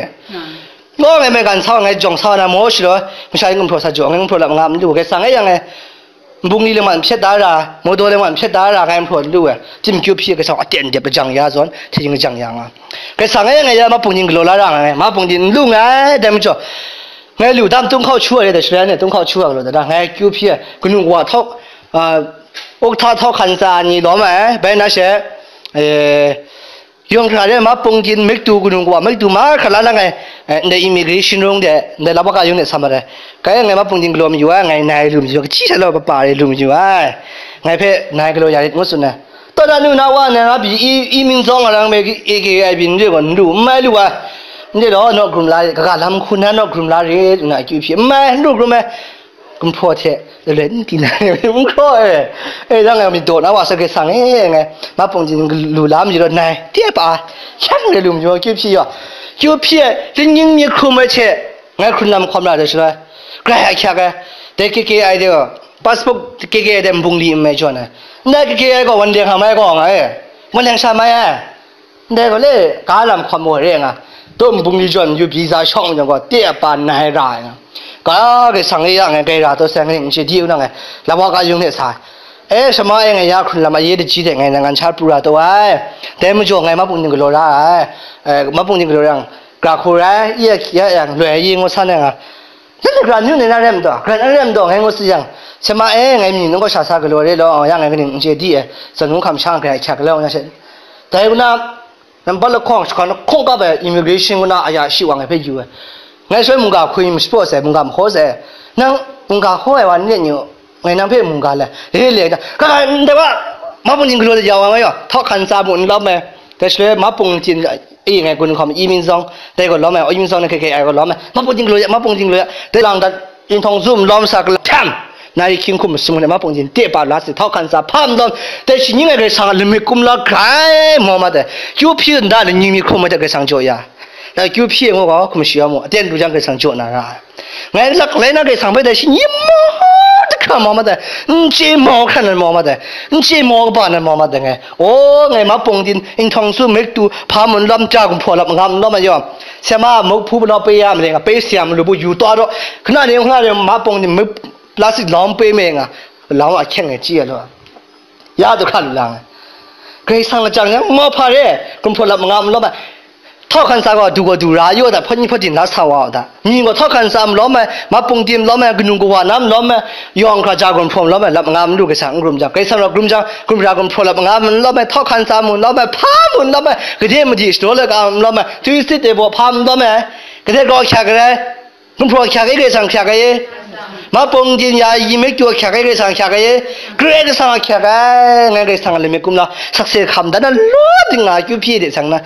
Ngaw ngai maigan sa wa, ngai jawng sa wa na maw shalaw, masha ni gumhpraw sa jaw, ngai gumhpraw lap nga n lu, Karai Kasang e yang e, nbungli lama n hpyet da ra, mawdaw lama n hpyet da ra, ngai gumhpraw n lu ai. Tim kyu hpyi Karai Kasang aten dep lajang ya zawn, hte yin lajang ya nga. Karai Kasang e ngai ya mapung ning galaw la ra nga ngai, mapung ning n lu nngai, dai majaw, ngai lu dam tung hkau chu ai re, dai shaloi anhte tung hkau chu ai galaw da ra, ngai kyu hpyi ai, kanu wa htawk, a, ukta htawk hkan tsa ni lawm ai, bai na she, e, Yawng hkra re, mapung ning, mik tu, kanu kawa, mik tu mahkra la na ngai, eh, ndai immigration rung de, ndai lawak a yung de sa ma re. Kai ngai mapung ning galaw mayu ai, ngai nai lu mayu ai, kachi sai law papa re lu mayu ai. Ngai hpe nai galaw ya rit ngu tsun ai. Taw na nu na wa na na pyi i, i min zawng a rang me, i, i, i, ai byin re gaw, n lu, n mai lu ai. Ndai law, naw hkrum la rit, kaga lam hku na naw hkrum la rit, nna akyu hpyi, n mai, n lu hkrum ai. Gumhpraw hte laloi n di na, n hkraw e. E, dang ngai myit daw na wa sa Karai Kasang e, ngai mapung ning lu la mayu rawt nai, de pa, hkyang re lu mayu, kyu hpyi yaw, kyu hpyi ai, tingnying myit hkrum ai hte, ngai hkrun lam hkawm la de shaloi, grai ahkyak ai, dai K K I de, passport K K I de nbungli n mai jaw na, ndai K K I gaw wan leng hkam ai gaw nga e, wan leng sha mai ai. Ndai gaw le, ga lam hkawm wa re nga, taw nbungli jawn yu visa shawng jang gaw, te a pa nai ra ai nga. Ga Karai Kasang e ya ngai gaira taw sai, ngai n chye di u na ngai, lawa ka yung hte sa ai. E, shama e ngai ya hkrun lam aye daji de ngai nan ngan sha pru ra taw ai. Dai majaw ngai mapung ning galaw ra ai. E, mapung ning galaw yang, gra hku rai, i ya hkyi ya yang, loi ai yi ngu san ai nga. Nanhte gara n yu nna rai maw taw? Gara n rai maw taw? Ngai ngu tsun yang, sema e, ngai myi nang kaw sha sa galaw re law, ya ngai kaning n chye di e, zawn hkam sha ngai hkyak galaw nga she. Dai kaw na, nambat lahkawng, shakawn lahkawng kap ai immigration kaw na aya shi wa ngai hpe yu ai. Ngai shaloi mungga hkwi mashapraw sai, mungga mahkaw sai, nang mungga hkaw ai wa n ret ni u, ngai nang hpe mungga lai, re le, ka, ka, ndai wa, mapung ning galaw de ya wa ngai yaw, htawk hkan tsa mu n lawm ai, dai shaloi mapung ning, e, ngai gun hkawm, i min zawng, dai gaw lawm ai, i min zawng na hkrai hkrai ai gaw lawm ai, mapung ning galaw ya, mapung ning galaw ya, dai lang dat, inhtawng zum lawm sa, gala htam, nai hkying hkum masum hte mapung ning te pa la si, htawk hkan tsa hpa n lawm, dai shi ning ai Karai Kasang a lamik kumla grai mau mat ai, kyu hpyi nda ni myit hkrum ai hte Karai Kasang jaw ya, dai kyu hpyi ai ngu gaw, hkum shi ya mu, aten du jang Karai Kasang jaw na ra ai. Ngai lak lai na Karai Kasang hpe dai shi ni mau hkra mau mat ai, n chye mau hkra nan mau mat ai, n chye mau kaba nan mau mat ai ngai. O, ngai mapung ning, inhtawng su, mik tu, hpa mun lawm, ja gumhpraw lap, ngam lawm ai yaw. Sema muk hpu palawp pe ya ma ring, pe siam lu bu yu taw daw, hkana ni hkana ni mapung ning, mik plastic lawm pe me nga, lawm a hkyeng e chyi ai law. Ya du hkra lu lang ai. Karai Kasang lajang yang, mawhpa re, gumhpraw lam manga malawm ai. Htawhkan tsa gaw du gaw du ra yu ai da, hpawt ni hpawt din la sa wa ai da. Myi gaw htawhkan tsa malawm ai, mapung din malawm ai, kanu kawa na malawm ai, yawng hkra ja gumhpraw malawm ai, lam manga malu Karai Kasang n grum jang, Karai Kasang rau grum jang, gumra gumhpraw lam manga malawm ai, htawhkan tsa mu malawm ai, hpa mu malawm ai, gade madi shadaw laga malawm ai, twi sit de baw hpa malawm ai, gade gaw hkyak ai rai. Gumhpraw hkyak ai, Karai Kasang hkyak ai. Mapung din ya yi me kyu hkyak ai, Karai Kasang hkyak ai. Karai Kasang hkyak ai. Ngai Karai Kasang a lami kum la sakse hkam dan na law ding nga kyu hpyi de sang na,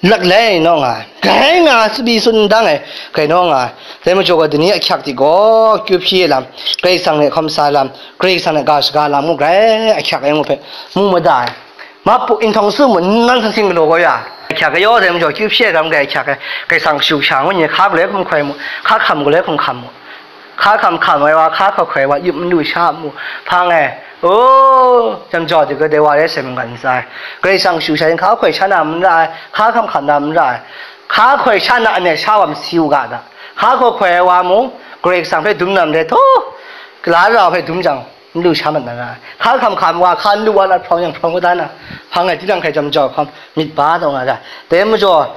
lak lai naw nga, grai nga, tsubi tsun dang ai, grai naw nga. Dai majaw gaw, dai ni a hkyak tik gaw, kyu hpyi ai lam, Karai Kasang hte hkawm sa ai lam, Karai Kasang hte ga shaga lam ngu, grai a hkyak ai ngu hpe mu mada ai. Ma pu inhtawng su mu, nang san sing galaw kau ya. Hkyak kau ya, dai majaw, kyu hpyi ai ram grai hkyak ai, Karai Kasang kashu kasha ngu ni, hka galoi hkum hkoi mu, hka hkam galoi hkum hkam mu. Hka hkam hkam ai wa, hka hkoi hkoi ai wa, yup n lu sha mu, hpang e, o, jam jaw de, gade wa rai sai mungkan ntsa ai. Karai Kasang kashu kasha yin hka hkoi sha na n ra ai, hka hkam hkam na n ra ai. Hka hkoi sha na anet sha wa masi u ga da. Hka hkoi hkoi ai wa mu, Karai Kasang hpe dum na ndai, htaw, gala rau hpe dum jang, n lu sha mat na ra ai. Hka hkam hkam wa, hka n lu wa na hprawng yang hprawng kau da na, hpang e, tinang hkai jam jau hkam myit ba taw nga ra. Dai majaw,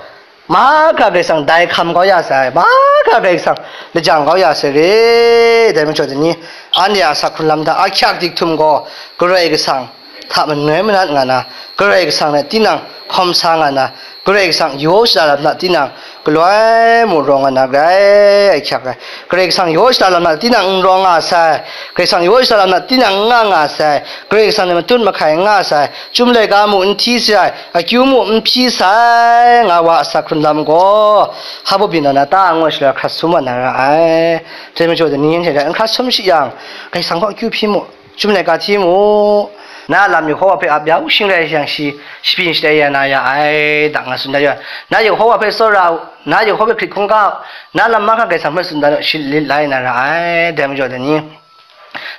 mahkra Karai Kasang dai hkam kau ya sai, mahkra Karai Kasang lajang kau ya sai re. Dai majaw, dai ni, anhte a sak hkrun lam hta a hkyak dik htum gaw, Karai Kasang hta manoi manat nga na, Karai Kasang hte tinang hkawm sa nga na, Karai Kasang yaw shada lam hta tinang galoi mung rawng nga na, grai ai hkyak ai. Karai Kasang yaw shada lam hta tinang n rawng nga sai, Karai Kasang yaw shada lam hta tinang n nga nga sai, Karai Kasang hte matut mahkai n nga sai, chyum laika mung n hti sai, akyu mung n hpyi sai, nga wa a sak hkrun lam gaw, hpa bawbyin na na ta ngu ai shaloi hkrat sum wa na ra ai. Dai majaw, dai ni hte n hkrat sum shi yang, Karai Kasang gaw akyu hpyi mu. Chyum laika hti mu, na a lam Yehova hpe ap ya u, shing rai yang shi, shapyin shatai ya na ya ai, da nga tsun da ya. Na Yehova hpe tsawra u, na Yehova hpe hkrit hkungga u, na lam mahkra Karai Kasang hpe tsun da, shi lit la ya na ra ai, dai majaw dai ni.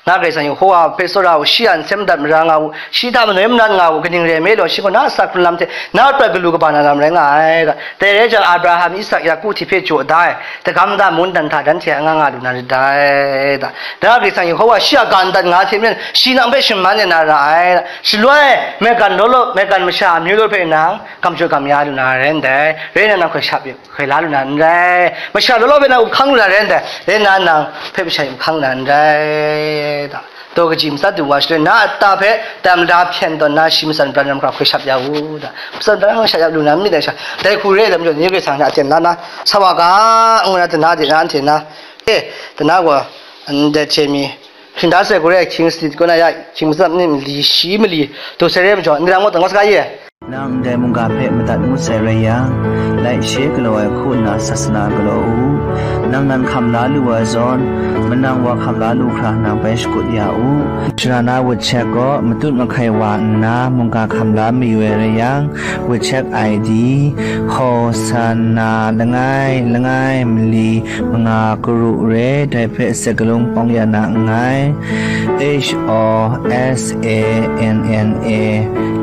Na Karai Kasang Yehova hpe tsawra u, shi a nsem madat mara nga u, shi hta manoi manat nga u, kaning rai nme law, shi gaw na a sak hkrun lam hte, na a prat galu kaba na lam rai nga ai, ga. Dai rai jang, Abraham, Isak, Yaku hte hpe jaw da ai, dagam da mungdan hta dan hte anga nga lu na rit dai, da. Da Karai Kasang Yehova shi a ga ndat nga hte maren, shi nang hpe shaman ya na ra ai, da. Shaloi, maigan law law, maigan masha amyu law hpe nang, gam jaw gam ya lu na rai ndai, rai nna nang hkoi shap yu, hkoi la lu na n rai, masha law law hpe nang up hkang lu na rai ndai, rai nna nang hpe masha up hkang lu na n rai, da. Daw kaji matsat du wa shaloi, na a ta hpe dam da hpyen tawn na, shi matsan pra na hkra hkoi shap ya u, da. Matsan pra na hkra shap ya lu na n myit ai sha, dai hku re ai lam jaw, ni Karai Kasang hte aten la na, sa wa ga, ngu na, dana de na, anhte na, e, dana gaw, ndai hte mi, hkring da sai hku re ai, King Street kaw na ya, King matsat ni mali, shi mali, daw sai re ai majaw, ndai lam gaw tawn kau saga ye. Nang ndai mungga hpe madat ngut sai rai yang, laishe galaw ai hku nna sasana galaw u. Nang nan hkam la lu ai zawn, manang wa hkam la lu hkra nang bai shakut ya u. Sara na wut chek gaw matut mahkai wa nna mungga hkam la mayu ai rai yang, wut chek I D, Hosanna langai langai mali manga karu re, dai hpe sakalung pawng ya na nngai. H O S A N N A,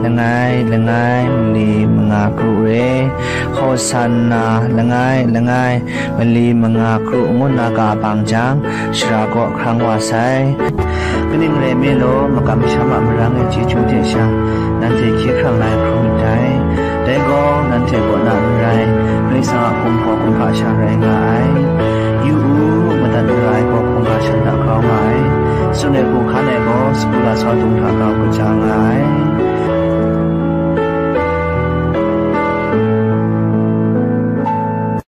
langai langai mali manga kru re, Hosanna, langai langai mali manga kru ngu nna ka bang jang, shara kaw hkrang wa sai. Kaning rai nme law, makam masham a marang e chyeju hte sha, nanhte hkye hkrang na ai hkrum myit dai. Dai gaw, nanhte kaw na n rai, Karai Kasang a hkum gaw hkungga sha rai nga ai. Yu u, madat mara ai gaw hkungga shan hta grau nga ai. Tsun ai hku hkan ai gaw, sagu lasau dung hta grau kaja nga ai.